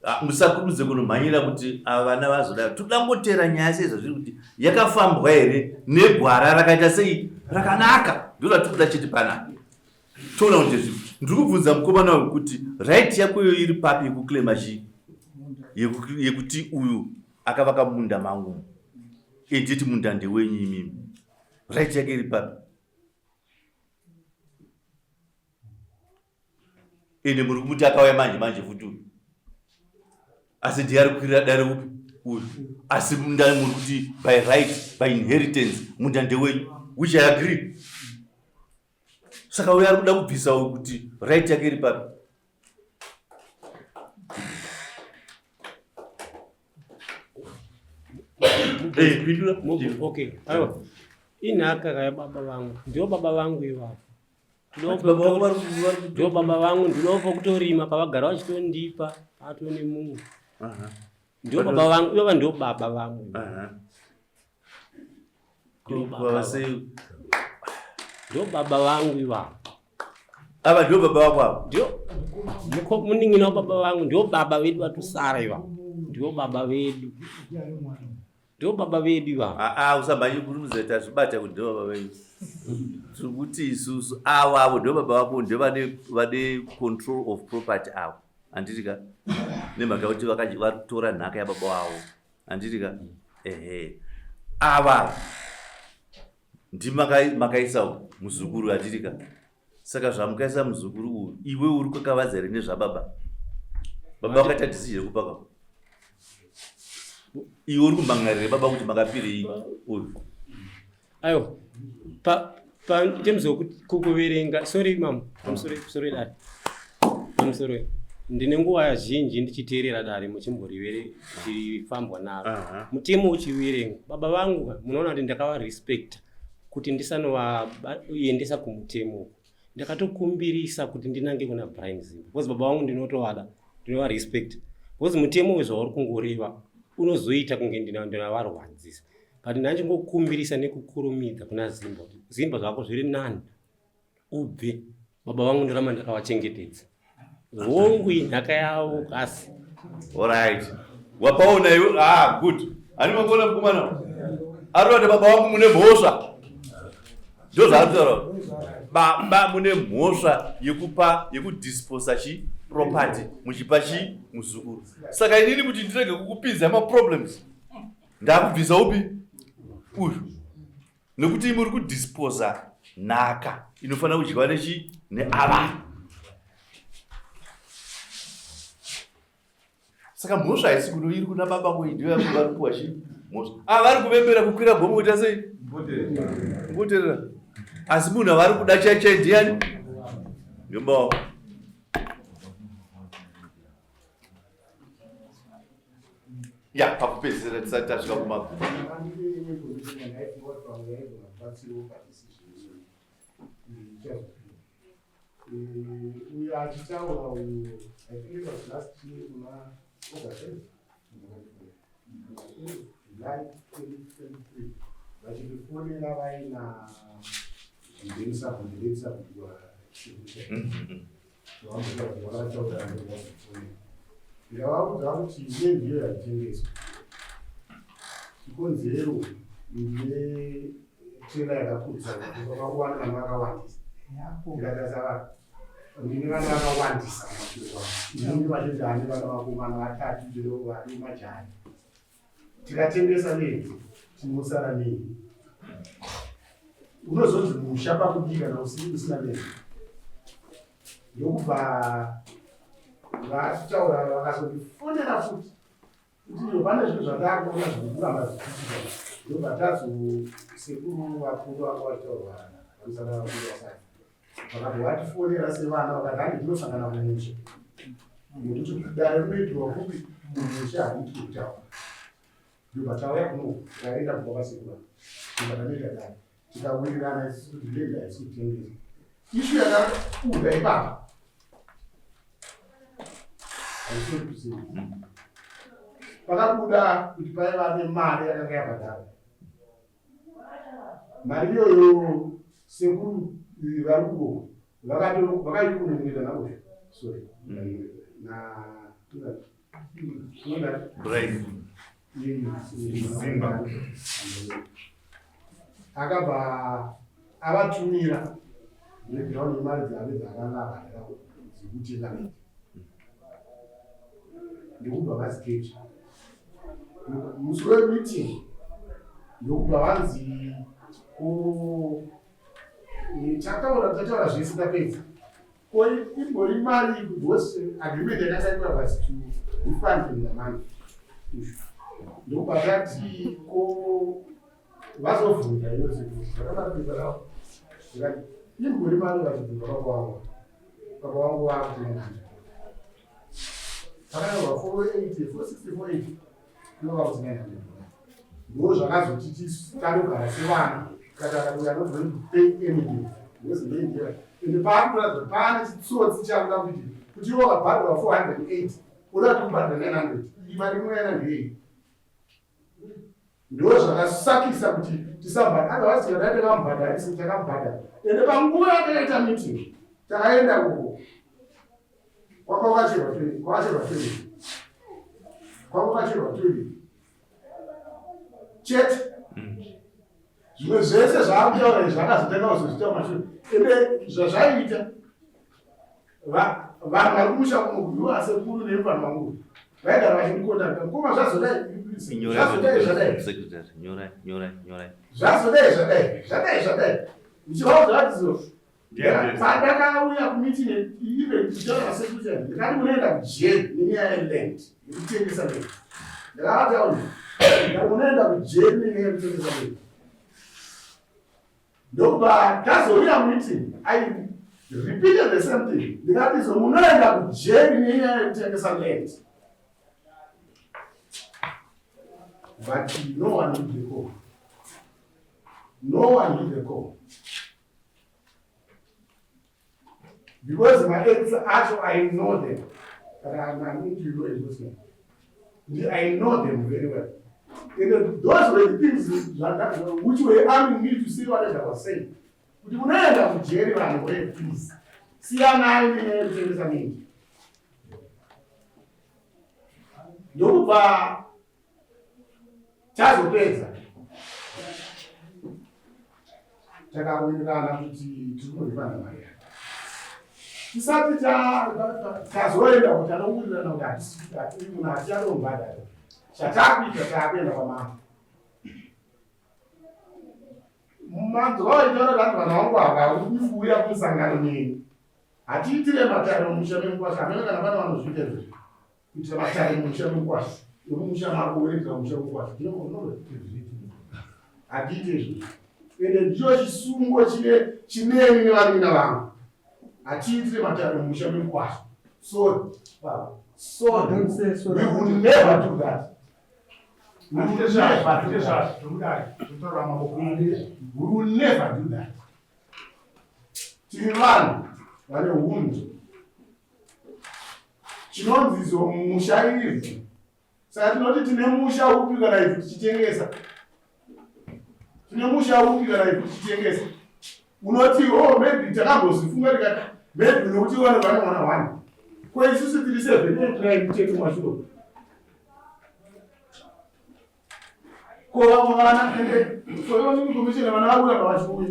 Speaker 5: ah, musakurudze kunomhanyira kuti ava vana vazoda toda ngotera nyaya sei zvazviri kuti yakafambwa here negwara rakaita sei rakanaka ndoratikuda chete panapa toona kuti zvipi ndiri kubvunza mukomana uyu kuti right yako iyo iri papi yekuclaima chii yekuti uyu akavaka munda mangu enditi munda ndewenyu imimi right yake iri papi ende muri kumuti akauya manje manje futi uyu asi ndiye ari kukwirira dare upi uyu asi munda muri kuti by right by inheritance munda ndewenyu which i agree saka uyo ari kuda kubvisa uyu kuti right yake iri papi Eh, pindura.
Speaker 4: Okay. Aiwa. Inhaka kaya baba vangu. Ndivo baba vangu ivavo. Ndo baba vangu ndinofa kutorima pavagara vachitondipa patone mumwe. Ndio baba vangu ivava ndio baba vangu. Ndio baba vangu ivava.
Speaker 5: Ava ndio baba vako ava?
Speaker 4: Ndio munin'ina wababa vangu ndio baba vedu vatusara ivava. Ndio baba vedu. Ndivo baba vedu ivava.
Speaker 5: Aa ah, ah, usamhanye kurumidza tazvibata kuti ndivo baba vedu. Tiri kuti isusu avo avo ndivo baba vako ndivo vane vane control of property avo. Handiti ka? Nemhaka yekuti vari kutora nhaka yababa wavo. Handiti ka? Ehe. Ava ndimi makaisa muzukuru handiti ka? Saka zvamukaisa muzukuru uyu iwe uri kukakavadza here nezvababa? Baba vakaita decision yekupa ka iwe uri kumhan'arira baba kuti makapirei uyu?
Speaker 4: Aiwa pa pa in terms of kuverenga sorry mam I'm sorry sorry dare I'm sorry ndine nguva zhinji ndichiteerera dare muchimborivere richifambwa naro uh -huh. mutemo uchiverenga baba vangu munoona kuti ndakavarespecta kuti ndisanovaendesa kumutemo uko ndakatokumbirisa kuti ndinange kuna Brian Zimba because baba vangu ndinotovada ndinovarespect because mutemo uyu zvauri kungoreva unozoita kunge ndinovarwadzisa but ndandingokumbirisa nekukurumidza kuna Zimba kuti Zimba zvako zviri nani ubve baba vangu ndoramba ndakavachengetedza hongu inhaka yavo kasi
Speaker 5: Alright. Wapaona iwe? Ah, good. Ani makuona mukomana? Arikuti baba vangu mune mhosva. Ndozvaari kutaura. Baba mune mhosva yekupa yekudisposa chi property muchipa chi muzukuru. Saka inini kuti ndirege kukupinza maproblems ndakubvisa upi uyu nekuti muri kudisposa nhaka inofanira kudyiwa nechi neava saka mhosva haisi kuno iri kuna baba ko ndiyo vari kupiwa chi mhosva ava vari kuvembera kukwira gomo kuita sei kupoterera asi munhu avari kuda chai chai ndiyani ndombawo ya pakupedzisira tisati tasvika kumagumo.
Speaker 7: Ichazopinda. Uyo achitaura uyo, I think it was last year kuna August, eh? July 2023 vachitifonera vaina ndikavaudza kuti iye ndiyo yaitengeswa chikonzero ndine trela yakakurisa vakawana vana vakawandisa ndikatarisa ndine vana vakawandisa mumashure kwangu inini vachinzi ane vana vakomana vatatu ndiro vari majaya tikatengesa nei tinosara nei unozonzi musha pakudii kana usina nei ndokubva vataura vakazondifonera futi kuti iyo pane zvinhu zvandakuona zvirikuramba zvichiitika ndobva tazo sekuru vakuru vanga vachitaurwa vamusana vakuru vasati vakabva vatifonera sevana vakati handi tinosangana kumusha nekuti dare rinoitirwa kupi mumusha hariitwi kutaura ndobva tauya kuno tikaenda kubva kwasekuru ndobva tanoita dare tikawirirana isusu kuti ndenda haisi kutengesa ishu yakabuda ipapa haisori pakabuda kuti paiva nemari yakanga yabhadharwa Mari iyoyo sekuru vari kuboko vakaikunomineta naosho sorry na
Speaker 1: Zimba
Speaker 7: akabva avatumira breakdown yemari dzave dzaakanga abhadhara dzekutenga miti ndokubva vazikecha musi wemeeting ndokubva vanzi ko tataura tataura zvese tapedza ko imbori mari because agreement yakasainwa was to refund them the money ndokubva tati ko vazobvunza iyo zvakabatika ravo ndikati imbori mari vachibvunza baba wangu baba wangu vakuti 900 pakanyorwa 480 460 480 inova kuti 900 ndo zvakazoti tanogara sevana tikataura we are not going to pay anything because ndeinjera ende paakuratidza kuti paane chitsotsi chakuda kuti kuti iwo wakabhadharwa 480 uda kuti kubhadhara 900 iyi mari inoyana ndeyei Ndo zvakasakisa kuti tisabhadhara otherwise tikadai takamubhadharisa takamubhadhara ende panguva yatakaita meeting takaenda uko kwanga kwakacherwa toilet kwakacherwa toilet kwanga kwakacherwa toilet chete zvimwe zvese zvaakutaura izvi zvakazotanga kuzozviita kumashure ende zvazvaiita vanhu vari kumusha kuno kudiwa asekuru nemufana wangu vaigara vachindikonda mukoma zvazodai zvazodai zvadai zvazodai zvadai zvadai zvadai ndichivaudza vatizo pandakauya kumeeting even kutaura nasekuru ndikati munoenda kujeri nenyaya yeland yekutengesa land ndakavataura ndikati munoenda kujeri nenyaya yekutengesa land Ndokubva tazouya meeting I repeated the same thing ndikati so munoenda kujeri nenyaya yekutengesa land but no one hit the call no one hit the call because my ex acho I know them but I'm, I'm into you know I know them very well and those were the things which were arming me to say what I was saying kuti munoenda kujeri vanhu voye please siyanai nenyaya yekutengesa minji ndokubva Tazopedza takawirirana kuti tiri kurivana mari yake tisati tazoenda kuti anowirirana kuti hatisi munhu hatichadomubhadhara chatakuita taakuenda kwamambo manzwa waitaura kuti vanhu vangu havaudi kuuya kumusangano neni hatiitire matare mumusha memukwasha hameno kana pane vanozviita izvozvo kuitira matare mumusha memukwasha wemumusha mako woendera mumusha memukwasha hatiite izvozvo ende ndicho chisungo chine chineni nevanin'ina vangu hatiitire matare mumusha memukwasha sorry baba sorry we will never do that we will never do that. Tiri vanhu vane hunhu. Chinonzi izo musha ivhu. Saka tinoti tine musha upi kana ivhu tichitengesa? Tine musha upi kana ivhu tichitengesa? Unoti oh maybe takambozvifunga tikati maybe nokuti vanhu vane mwana one. Ko isusu tiri seven eight nine ten kumashure. Ko vamwe vana ende for your information vana vari kuramba vachiuya.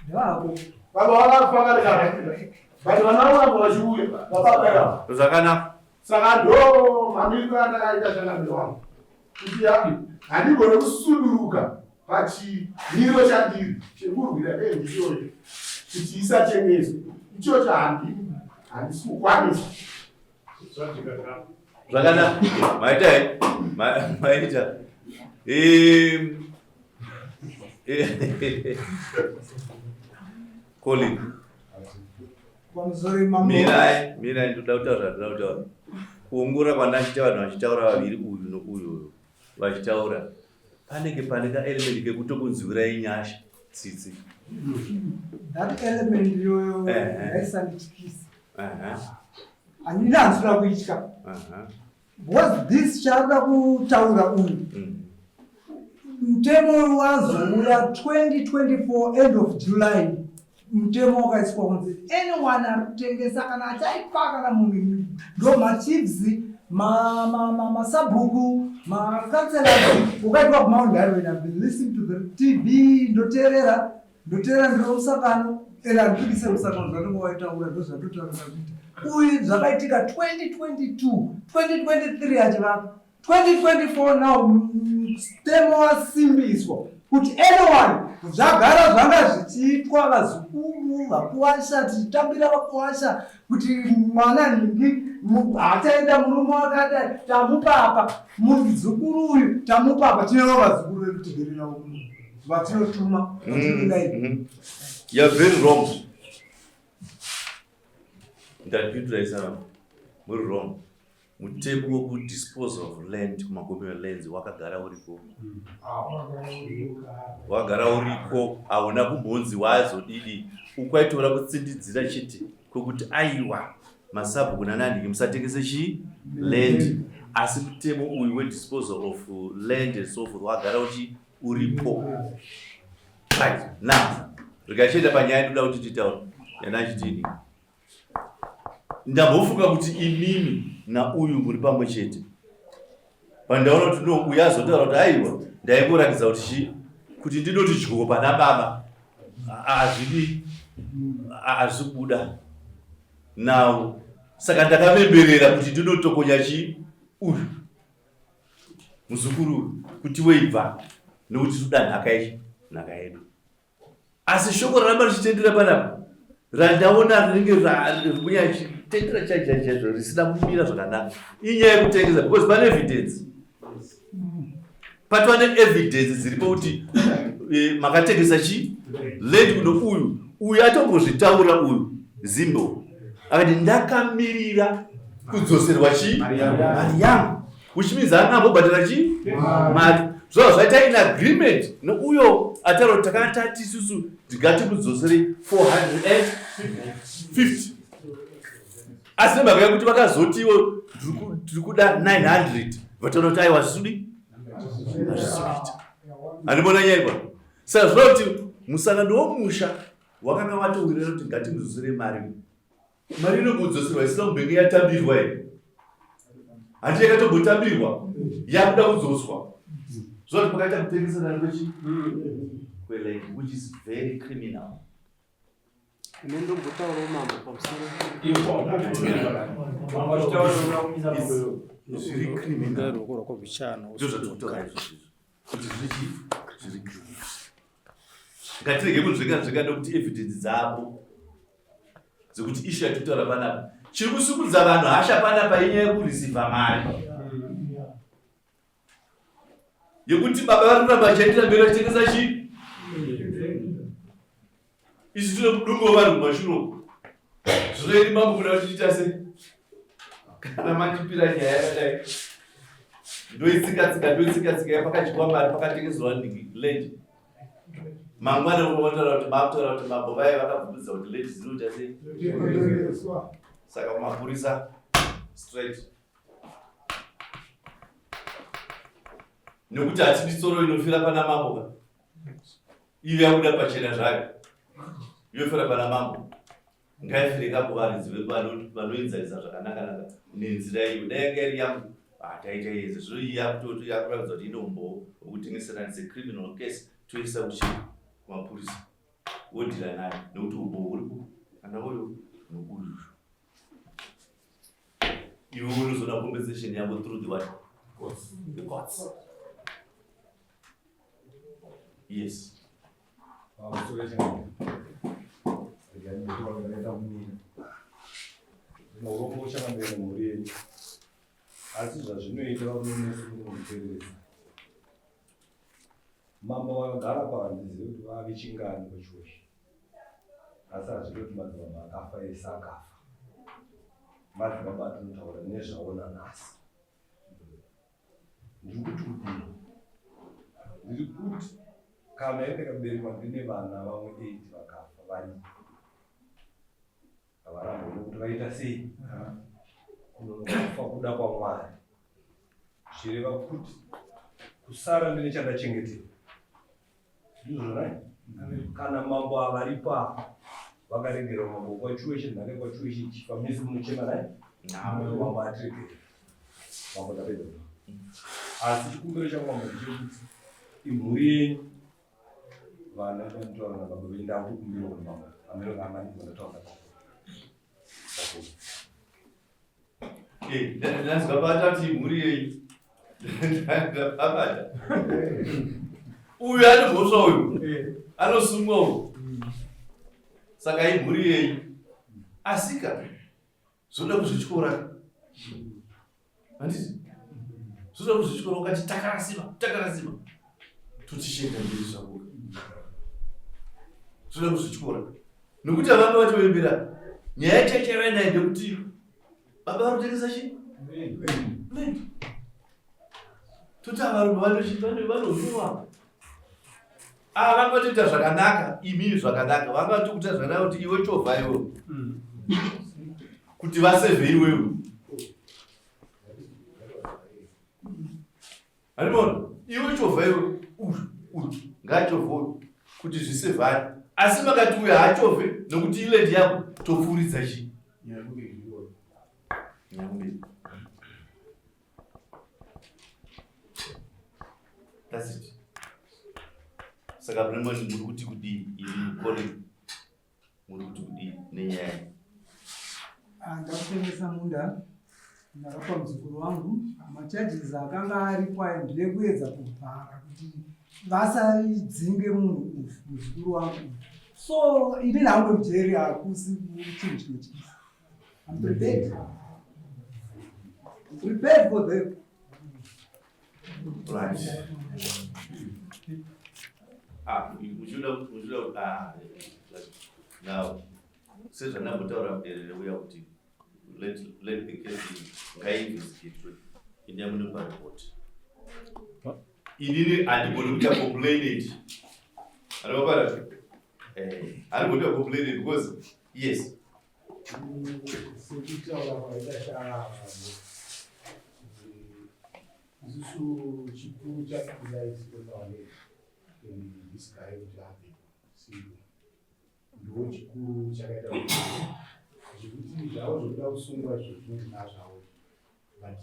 Speaker 9: Ndevako.
Speaker 7: Baba vakafa kare kare. But vana vari kuramba vachiuya. Baba vakafa.
Speaker 5: Zvakanaka.
Speaker 7: Saka ndo mamiriro andakaita changamire wangu. Kuti ya handigone kusuduruka pachimiro chandiri chekurwira dei ndichoyo kuti isatengeswe. Ichocho handi handisi kukwanisa.
Speaker 5: Zvakanaka. Maita here? Maita. Colin. Mirai, mirai ndoda kutaura zvandoda kutaura. Kuongorora kwandachiita vanhu vachitaura vaviri uyu nouyu uyu vachitaura panenge pane kaelement kekutokunzwirai nyasha tsitsi.
Speaker 9: That element iyoyo yaisandityisa. Handina handisina kuitya. Because this chaarikuda kutaura uyu mutemo wazouya 2024 end of July mutemo wakaiswa kunzi anyone ari kutengesa kana achaipa kana munhu ndo machiefs masabhuku makanselors ukaitwa kumount darwin I've been listening to the TV ndoteerera ndoteerera ndiri musangano and handipikise musangano zvanenge waitaura ndozvandotaura kuita uyu zvakaitika 2022 2023 achivaka 2024 now mutemo wasimbiswa kuti anyone zvagara zvanga zvichiitwa vazukuru vakuwasha tichitambira vakuwasha kuti mwana nhingi hachaenda murume wakadai tamupa apa muzukuru uyu tamupa apa tineva vazukuru vedu tigere navo kuno vatinotuma vatinodai
Speaker 5: You're very wrong. Ndapindura isana. Muri wrong. Mutemo wekudispose of land kumakommunal lands wakagara uriko. Wakagara uriko, hauna kumbonzi wazodidi. Ukwaitora kutsindidzira chete kwekuti aiwa masabhuku nananhingi musatengese chii land. Asi mutemo uyu wedisposal of land and so forth wakagara uchi uripo. Right, now rikachienda panyaya ndoda kuti titaure yanachitini. Ndambofunga kuti imimi nauyu muri pamwe chete. Pandaona kuti no uyu azotaura kuti aiwa ndaingoratidza kuti chii kuti ndinoti dyo pana baba hazvidi hazvisi kubuda now saka ndakamemberera kuti ndinotokonya chii uyu muzukuru uyu kuti weibva nekuti toda nhaka ichi nhaka yedu. Asi shoko raramba richitendera panapa randaona rinenge rikunyachitendera chaizvo chaizvo risina kumira zvakanaka inyaya yekutengesa because pane evidence patova neevidence dziripo kuti eh, makatengesa chi land kuno uyu uyu atombozvitaura uyu zimbo akati ndakamirira kudzoserwa chi mari yangu which means haana ambobhadhara chi mari zvava zvaita in agreement neuyo ataura kuti takanga tati isusu tingatimudzosere 450 asi nemhaka yekuti vakazotiwo tiri kuda 900 vataura kuti aiwa zvisudi hazvisi kuita handimona nyaya ipa saka zvinova kuti musangano womusha wakanga watowirira kuti ngatimudzosere mari Mari inobudzoserwa isina kumbenge yatambirwa here? Hanti yakatombotambirwa yakuda kudzoswa. Zvoti pakaita kutengeserana kwechi kweland which is very criminal.
Speaker 2: Ini ndombotaurawo mambo pamusoro.
Speaker 5: Zviri criminal. Ndozvatiri izvozvo. Kuti zviri chii? Zviri criminal. Ngatirege kunzvenga nzvenga nekuti evidence dzapo. Dzekuti issue yatiri kutaura panapa. Chiri kusumudza vanhu hasha panapa inyaya yekureceiva mari. Yekuti baba vari kuramba vachiendera mberi vachitengesa chii? Isu tine mudumbu wevanhu kumashure uko. Zvino ini mambo kuda kuti tiita sei? Kana mandipira nyaya yakadai. Ndoitsika tsika ndoitsika tsika yapakadyiwa mari pakatengeserwa land. Mangwana unotaura kuti makutaura kuti mambo vaye vakabvumidza kuti ladies dzinoita sei? Saka mapurisa straight. Nekuti hatidi tsoro inofira pana mambo ka. Iyo yabuda pachena zvayo. Yofira pana mambo. Ngaifire ka kuvaridzi vanoenzaisa zvakanaka-naka nenzira iyo. Dai yanga iri yangu, ah, taita yese. Zvino iyi yakutoto yakuratidza kuti ine umbowo hwekutengeserana. It's a criminal case. Toisa kuchi kumapurisa. Wodhila nayo nekuti umbowo huripo. Kana uyu neuyu. Iwe unozoona compensation yako through the what? Courts. The courts. Yes.
Speaker 6: Asi zvazvinoita varume mese munomupereresa. Mambo vakagara pa handizive kuti vave chingani pachiweshe. Asi hazvide kuti madzibaba akafa ese akafa. Madzibaba atinotaura nezvawo nanhasi. Ndiri kuti kudii? Ndiri kuti kana ini ndakaberekwa ndine vana vamwe 8 vakafa varipo. Havarambwe nokuti vaita sei? Kunonokufa kuda kwaMwari. Zvireva kuti kusara ndine chandachengetera. Ndizvo right? Kana mambo avaripo apa vakaregera mambo kwaChiweshe nhaka kwaChiweshe ichifa mese munochema right? Mambo atiregere. Mambo ndapedza. Asi chikumbiro changu mambo ndechekuti imhuri yenyu vana vanotaura nababa venyu ndakutokumbira kuti mambo ameno kaamanidzwa ndataura nababa.
Speaker 5: Eh, ndanzwa patati mhuri yenyu ndapabata uyu ane mhosva uyu eh. anosungwa uyu saka imhuri yenyu asika zvoda kuzvityora handiti zvoda kuzvityora ukati takarasima takarasima totichenda mberi zvako zvoda kuzvityora nokuti avanga vatoembera nyaya chaichaiva naye ndekuti baba vari kutengesa chi land toti avarume vanohuwa ava vanga vatoita zvakanaka imimi zvakanaka vanga vatokuita zvakanaka kuti iwe chovha iwewe kuti vasevhe iwewe Andimona iwe chovha iwe uyu uyu ngaachovhe uyu kuti zvisevhani asi makati uyu haachovhe nokuti iland yako topfuuridza chii Nyakumberi. That's it. Saka Brimoni muri kuti kudii imi Colin muri kuti kudii nenyaya iyi?
Speaker 9: Ah, ndakutengesa munda ndakapa muzukuru wangu macharges akanga aripo ayo ndeyekuedza kuvhara kuti vasaidzinge munhu uyu muzukuru wangu uyu so ini nhangu mujeri hakusi chinhu chinotyisa I'm prepared. I'm prepared for them.
Speaker 5: Right. Ah, muchiuda muchiuda ah, now sezvandambotaura muderere uya kuti let, let the case ngaiinvestigatwe ini yamunopa report inini handigoni kuita complainant anopara eh, handigoni kuita complainant because yes
Speaker 7: Sekutaura kwaita shambo, isusu chikuru chapinda isikonawale and this guy kuti abve simple ndo chikuru chakaita kuti zvekuti zvavo zvekuda kusungwa izvo zvinonzi nazvavo but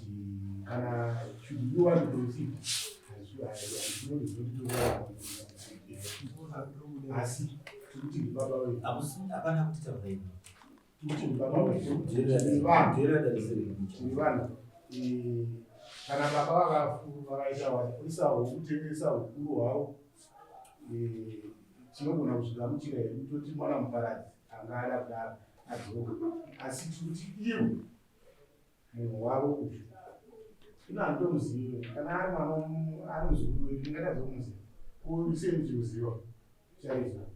Speaker 7: kana should you want to proceed asi tikuti ndibaba wedu
Speaker 3: hapana kuti taura imi
Speaker 7: tikuti ndibaba wedu tiri vanhu kana baba vakaita vaisa hukutengesa hukuru hwavo tinogona kuzvigamuchira hedu toti mwana muparadzi anga ada kudaro adzoka asi tikuti ivo munhu wavo uyu ino handitomuzivi kana ari mwana ari muzukuru wedu ndingatadza kumuziva ko sei ndichimuziva chaizvo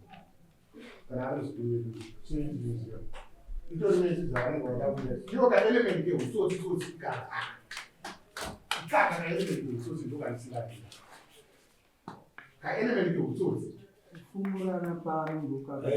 Speaker 7: kana ari muzukuru wedu sei ndichimuziva itori mesi dzavanenge vada kuita ivo kaelement keutsotsi tsotsi kaka kaka kaelement keutsotsi ndokandisingadi kaelement keutsotsi.
Speaker 9: Tichifumurana pano ndokaka.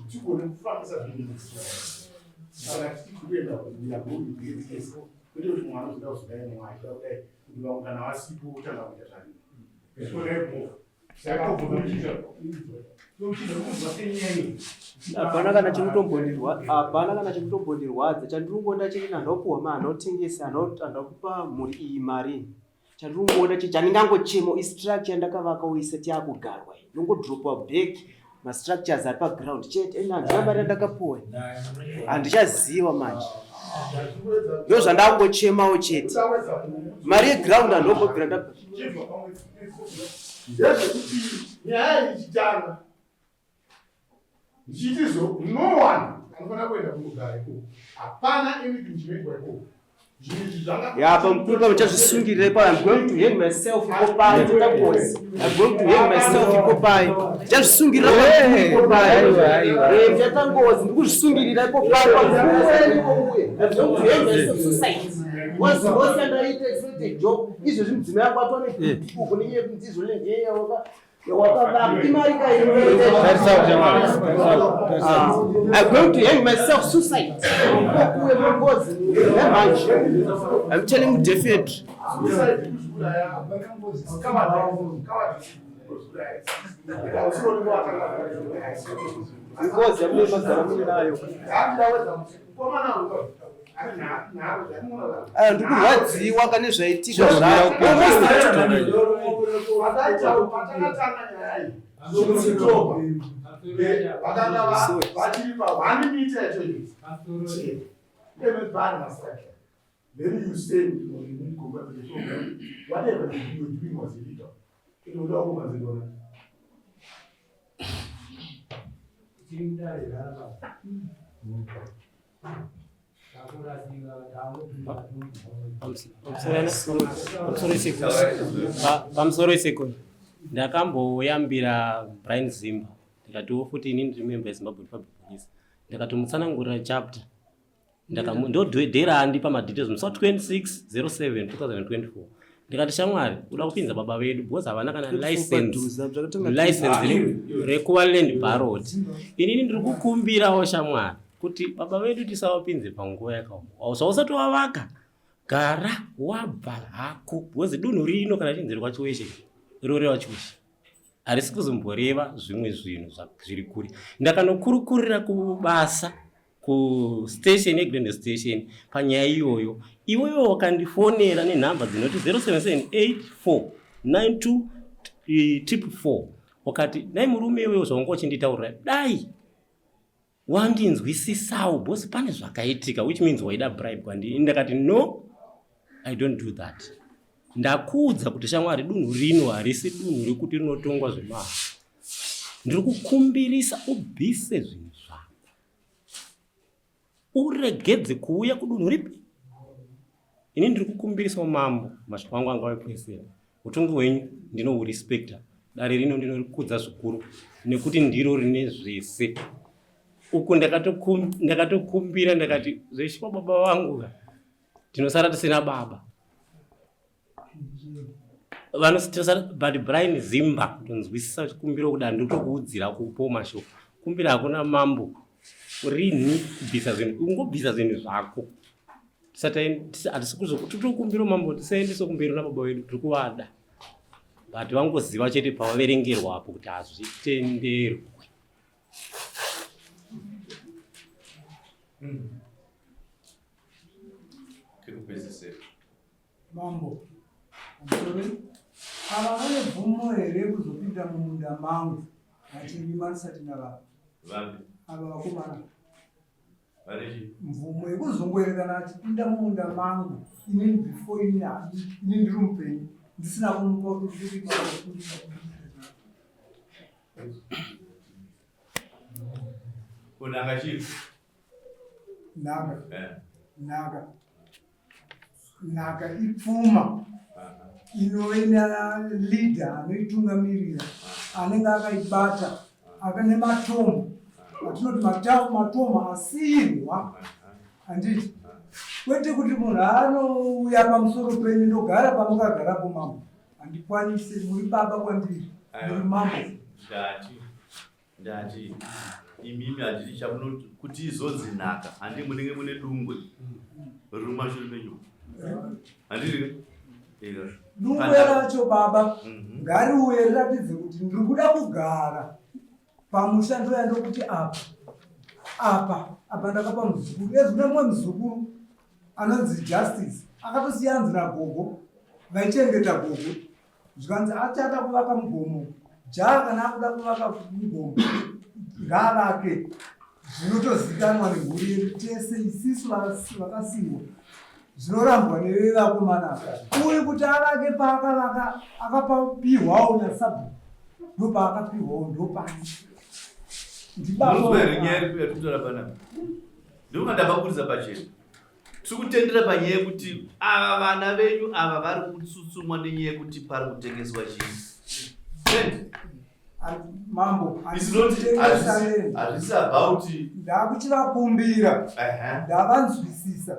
Speaker 7: Tigone kufambisa zvinhu kana tichiti kuenda kwete kuti mwana uzoda kuzodai mumwe achida kudai kuti vamwe kana vasipo votanga kuita zvavii
Speaker 2: hapana kana chinotombondirwa hapana kana chinotombondirwadza chandiri kungoda chete handakupuhwa ma handautengesa handakupa mhuri iyi mari chandiri kungoda chete chandingangochemo istructure yandakavaka isati yakugarwa ndongodropa back mastructures ari paground chete ende handina mari yandakapuwa handichaziva manje ndo zvandakungochemawo chete mari yeground handombobvira ndabva
Speaker 7: ndezvekuti nyaya ichitanga ndichitizo no one anofanira kuenda kundogara ikoko hapana anything chinoitwa ikoko
Speaker 2: Ya, pamukuru pamwe chazvisungirira ipapo. I'm going to hang myself ipo pai. Takosi. I'm going to hang myself ipo pai. Chazvisungirira pamukuru ipo pai. Eh, chatangozi ndikuzvisungirira ipo pai. Pamukuru ipo uye. I'm going to hang myself suicide. Wasi wasi andaita it's not a joke. Izvezvi mudzimai wangu atone uko nenyaya yekuti izvo nenyaya waka I'm going to hang myself suicide. I'm telling you definitely. Ngozi yamunogara muinayo. Ah, ndikurwadziwa kane zvaitika
Speaker 7: Then you say, you know, you need congratulations. Whatever you were doing was illegal. It was all was illegal.
Speaker 4: Pamusoro isekoni ndakamboyambira Brian Zimba ndikatiwo futi inini ndiri member yeZimbabwe Republic Police ndakatomutsanangurira chapter ndodhera andipa madetails musi wa 26 07 2024 ndikati shamwari uda kupinza baba vedu because havana kana license license rekuva land baron inini ndiri kukumbirawo shamwari kuti baba vedu tisavapinze panguva yakaoma zvausati wavaka gara wabva hako because dunhu rino kana chinzi rwachiweshe roreva chiweshe harisi kuzomboreva zvimwe zvinhu zviri kure ndakanokurukurira kubasa kustation yeGrand Station panyaya iyoyo iwewe wakandifonera nenhamba dzinoti 07784 92 wakati dai murume iwewe zvaunga uchinditaurira dai wandinzwisisawo boss pane zvakaitika which means waida bribe kwandiri ndakati no i don't do that ndakuudza kuti shamwari dunhu rino harisi dunhu rekuti rinotongwa zvemahara ndiri kukumbirisa ubvise zvinhu zvako uregedze kuuya kudunhu ripi ini ndiri kukumbirisa mambo mashoko angu anga wekuesera utongi hwenyu ndinohurespekta dare rino ndinorikudza zvikuru nekuti ndiro rine zvese uku ndakatokumbira ndakati zveshuwa baba vangu tinosara tisina baba vanosara but Brian Zimba kutonzwisisa chikumbiro kuda nditokuudzira kupo mashoko kumbira hakuna mambo rini kubvisa zvinhu ungobvisa zvinhu zvako hatisi kuzotokumbira mambo tisaendese kumberi nababa vedu tiri kuvada but vangoziva chete pavaverengerwa apo kuti hazvitenderwe
Speaker 5: Kekupedzisira.
Speaker 9: Mambo, sorry. Ava vane bvumo here kuzopinda mumunda mangu vachirima ndisati ndavapa?
Speaker 5: Vapi?
Speaker 9: Ava vakomana.
Speaker 5: Vane
Speaker 9: Mvumo yekuzongoerekana achipinda mumunda mangu inini before ini ini ndiri mupenyu ndisina kumupa kuti
Speaker 5: Unhaka chii?
Speaker 9: Nhaka. Eh. Nhaka. Nhaka ipfuma inove naleader anoitungamirira anenge akaibata akane matomo atinoti matomo asiyirwa handiti kwete kuti munhu anouya pamusoro penyu ndogara pamukagarapo mambo handikwanise muri baba kwandiri muri mambo
Speaker 5: ndati ndati imimi handiti chamunoti kuti izonzi nhaka handi munenge mune dungwe riri mumashure menyu handiti
Speaker 9: dungwe racho baba mhm. ngariuye riratidze kuti ndiri kuda kugara pamusha ndoya ndokuti apa apa apa ndakapa muzukuru ezvine mumwe muzukuru anonzi justice akatosiya anzi nagogo vaichengeta gogo zvikanzi achada kuvaka mugomo jaa kana akuda kuvaka mugomo ngaavake zvinotozikanwa nemhuri yedu tese isisu vakasiiwa zvinorambwa nevevakomana uyu kuti avake paakavaka akapihwawo nasabhuku ndopaakapihwawo ndopani
Speaker 5: ndibaba nyaya yatikutora panapa ndinonga ndavaburitsa pachena tiri kutendera panyaya yekuti ava vana venyu ava vari kutsutsumwa nenyaya yekuti pari kutengeswa chii
Speaker 9: mambo
Speaker 5: hazvisi about
Speaker 9: ndakuchivakumbira ndavanzwisisa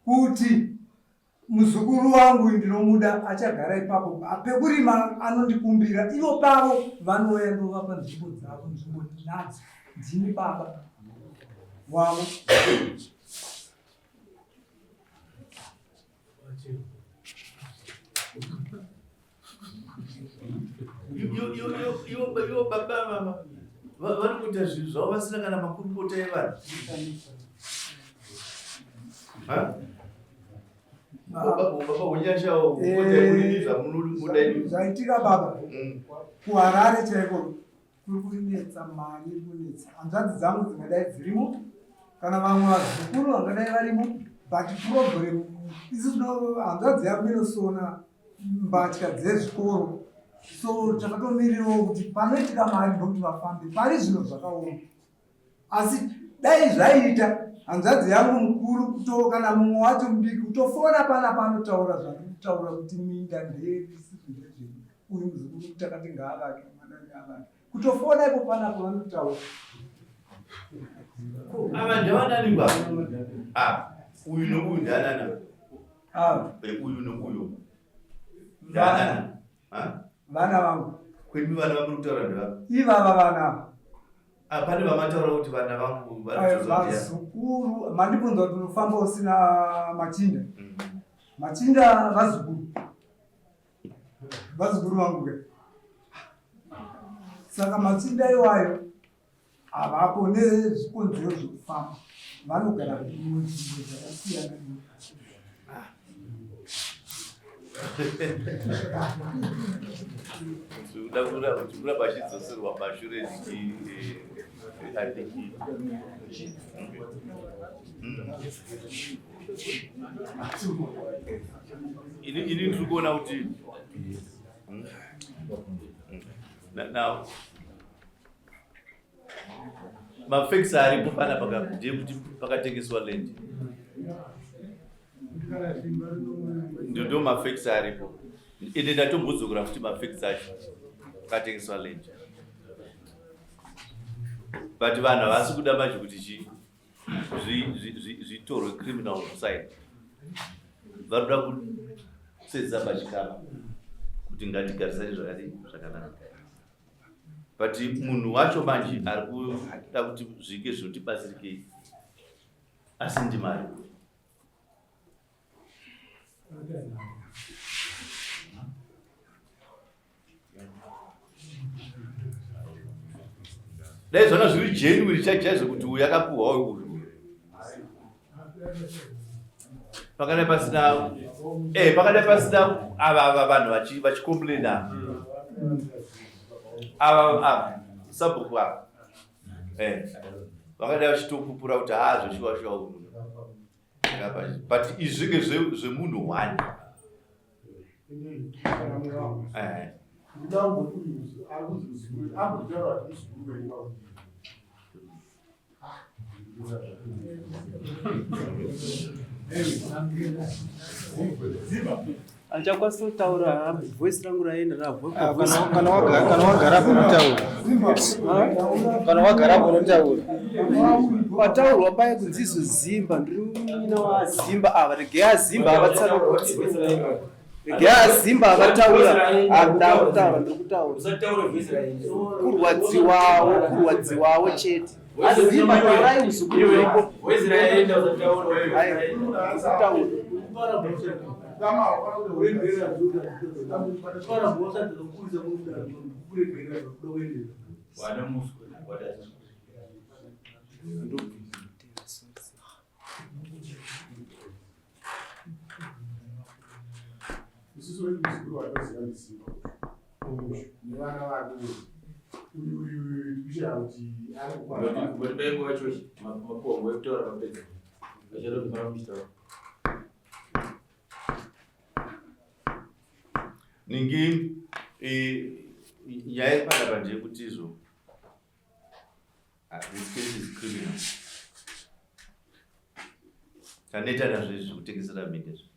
Speaker 9: kuti muzukuru wangu ndinomuda achagara ipapo pekurima anondikumbira ivo pavo vanouya ndovapa nzvimbo dzavo nzvimbo ndinadzo ndini baba wavo
Speaker 5: Ivo baba mama vari kuita zvinhu zvavo vasina kana makurukota evanhu.
Speaker 9: Zvaitika baba mm. kuHarare chaiko kuri kunetsa mari iri kunetsa hanzvadzi dzangu dzingadai dzirimo kana vamwe vazukuru vangadai varimo but problem isu hanzvadzi yangu inosona mbatya dzezvikoro so takatomirirawo kuti panoitika mari ndokuti vafambe pari zvino zvakaoma asi dai zvaiita hanzvadzi yangu mukuru kuto kana mumwe wacho mudiki kutofona pana panotaura zvandikutaura kuti minda ndeyedu isusu ndezvedu uyu muzukuru takati ngaavake mwana ngaavake kutofona ipo panapo vanotaura
Speaker 5: ava ndavanani ba ah, uyu neuyu ndaanani ah. eh, uyu neuyu ndaanani
Speaker 9: vana vangu
Speaker 5: kwemi vana vamuri kutaura ndevava
Speaker 9: ivava vana ava
Speaker 5: Ah, pane vamataura kuti vana vangu
Speaker 9: vazukuru mandibvunza kuti unofamba usina machinda mm. machinda vazukuru vazukuru vangu ke saka machinda iwayo havapo nezvikonzero zvekufamba vanogara munzvimbo dzakasiyana
Speaker 5: Kuramba achidzoserwa mashure ini ndiri kuona kuti hmm? Now mafacts aripo pana ndeyekuti pakatengeswa land ndo mafacts aripo ende ndatombodzokera futi mafacts acho pakatengeswa land but vanhu havasi kuda manje kuti chii zvitorwe criminal side vari kuda kusetsa pachikapa kuti ngatigarisane zvakadii zvakanaka but munhu wacho manje ari kuda kuti zvinge zvinotibatsirikei asi ndimari dai zvanga zviri genuine chaizvo kuti uyu akapuhwa uyu pakadai pasina eh pakadai pasina ava ava vanhu vachi vachicomplaina ava ava sabhuku ava eh vakadai vachitopupura kuti haa zveshuwa shuwa uyu but izvi zvemunhu one eh.
Speaker 7: Ndinoda kungoti uyu ari kunzi muzukuru ambotaura kuti muzukuru wenyu pakudii.
Speaker 2: Achakwanisa kutaura voice rangu raenda
Speaker 10: ah, kana wagara unotaura kana wagara unotaura
Speaker 2: pataurwa paye kunzi izo zimba ndiri munyina wazimba ava regai azimba avatsanangudze regai azimba avataura andakutaura ndiri kutaura kurwadziwawo kurwadziwawo chete azimba taurai muzukuru weko
Speaker 7: Isusu vedu muzukuru watoziva ndisimba nevana vake uyu uyu uyu tikushaya kuti ari kukwana.
Speaker 3: Ngotibainguva chochi mapuwa nguva yekutaura mapedza vachada kufara muchitaura.
Speaker 5: Ningi nyaya iri panapa ndeyekuti izvo ah, this case is criminal. Taneta nazvo izvi zvekutengesera minda izvi.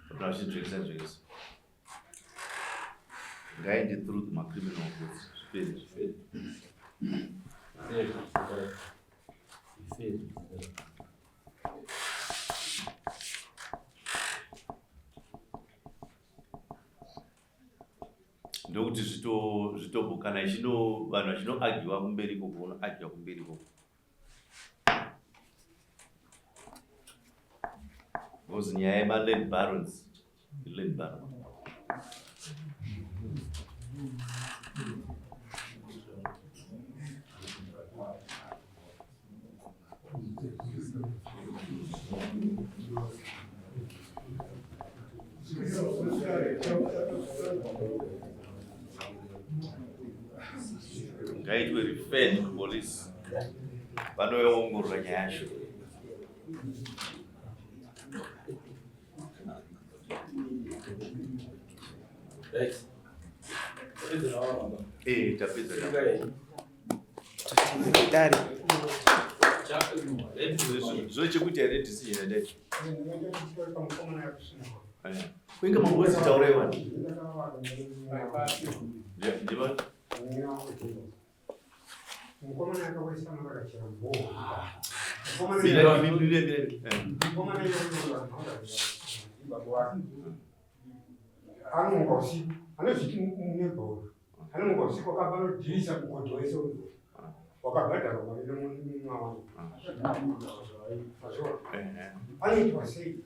Speaker 5: Kana vachinzvengesa nzvengesa. Ngaende through the macriminal courts zvipere zvipere. Ndokuti zvito zvitobo kana ichino vanhu vachinoagiwa kumberi ikoko unoagiwa kumberi ikoko. Because nyaya yemaland barons land baron ngaitwe referred to police vanoongorora nyaya yacho Eh, tapedza.
Speaker 2: Dare.
Speaker 5: Zvino chekuita here decision yadai? Kuinga mambozi taurai wani. Ndiva.
Speaker 7: Mukomana akawaisa marakachira mboho. Mukomana anomuka usiku anozviti munebhora anomuka usiku akabva anodhirisa mugodhi wese uyu wakabhadharwa mari nemwana anoitwa sei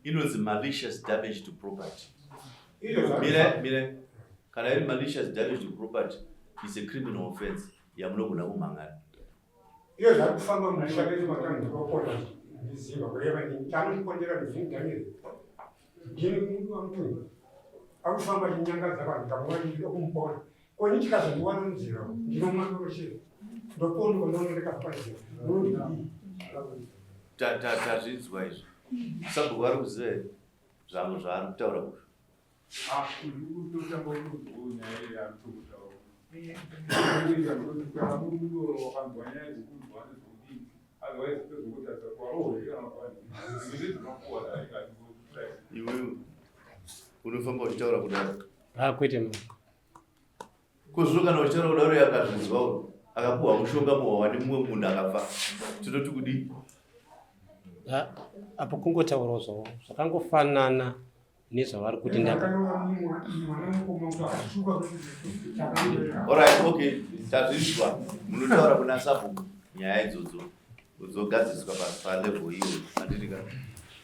Speaker 5: inonzi malicious damage to property mira mira kana iri malicious damage to property is a criminal offense yamunogona kumhangana
Speaker 7: iyo zvari kufamba mumusha medu matanzokona ndiziva kureva chaanondikondera ndini daniel ndini wamutunga akufamba chinyangadza vanhu ndamuona ndida kumupona koni chikazondiwana munzira ndinomandorochera ndopondwa ndoona ndikafa panzira munondidii
Speaker 5: tazvinzwa izvi sabhuku vari kuziva here zvangu zvaari kutaura uyu iwewe unofamba uchitaura kudaro
Speaker 4: ah, kwete ma
Speaker 5: ko zvino kana uchitaura kudaro yakazvinzwawo akapuhwa mushonga muhwawa nemumwe munhu akafa tinoti kudii
Speaker 4: ah, apo kungotaurawo zvavo zvakangofanana nezvavari kuti ndaka
Speaker 5: Alright, okay, tazvinzwa. Munotaura kuna sabhuku nyaya idzodzo dzogadziriswa palevel iyo handiti ka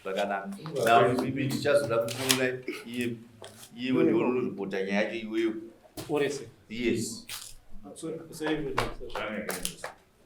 Speaker 5: zvakanaka. Now ipi tichazoda kukuona iye iyewe ndiwe unoripota nyaya yacho iweyo.
Speaker 4: Orese.
Speaker 5: Yes.
Speaker 4: So, so, so,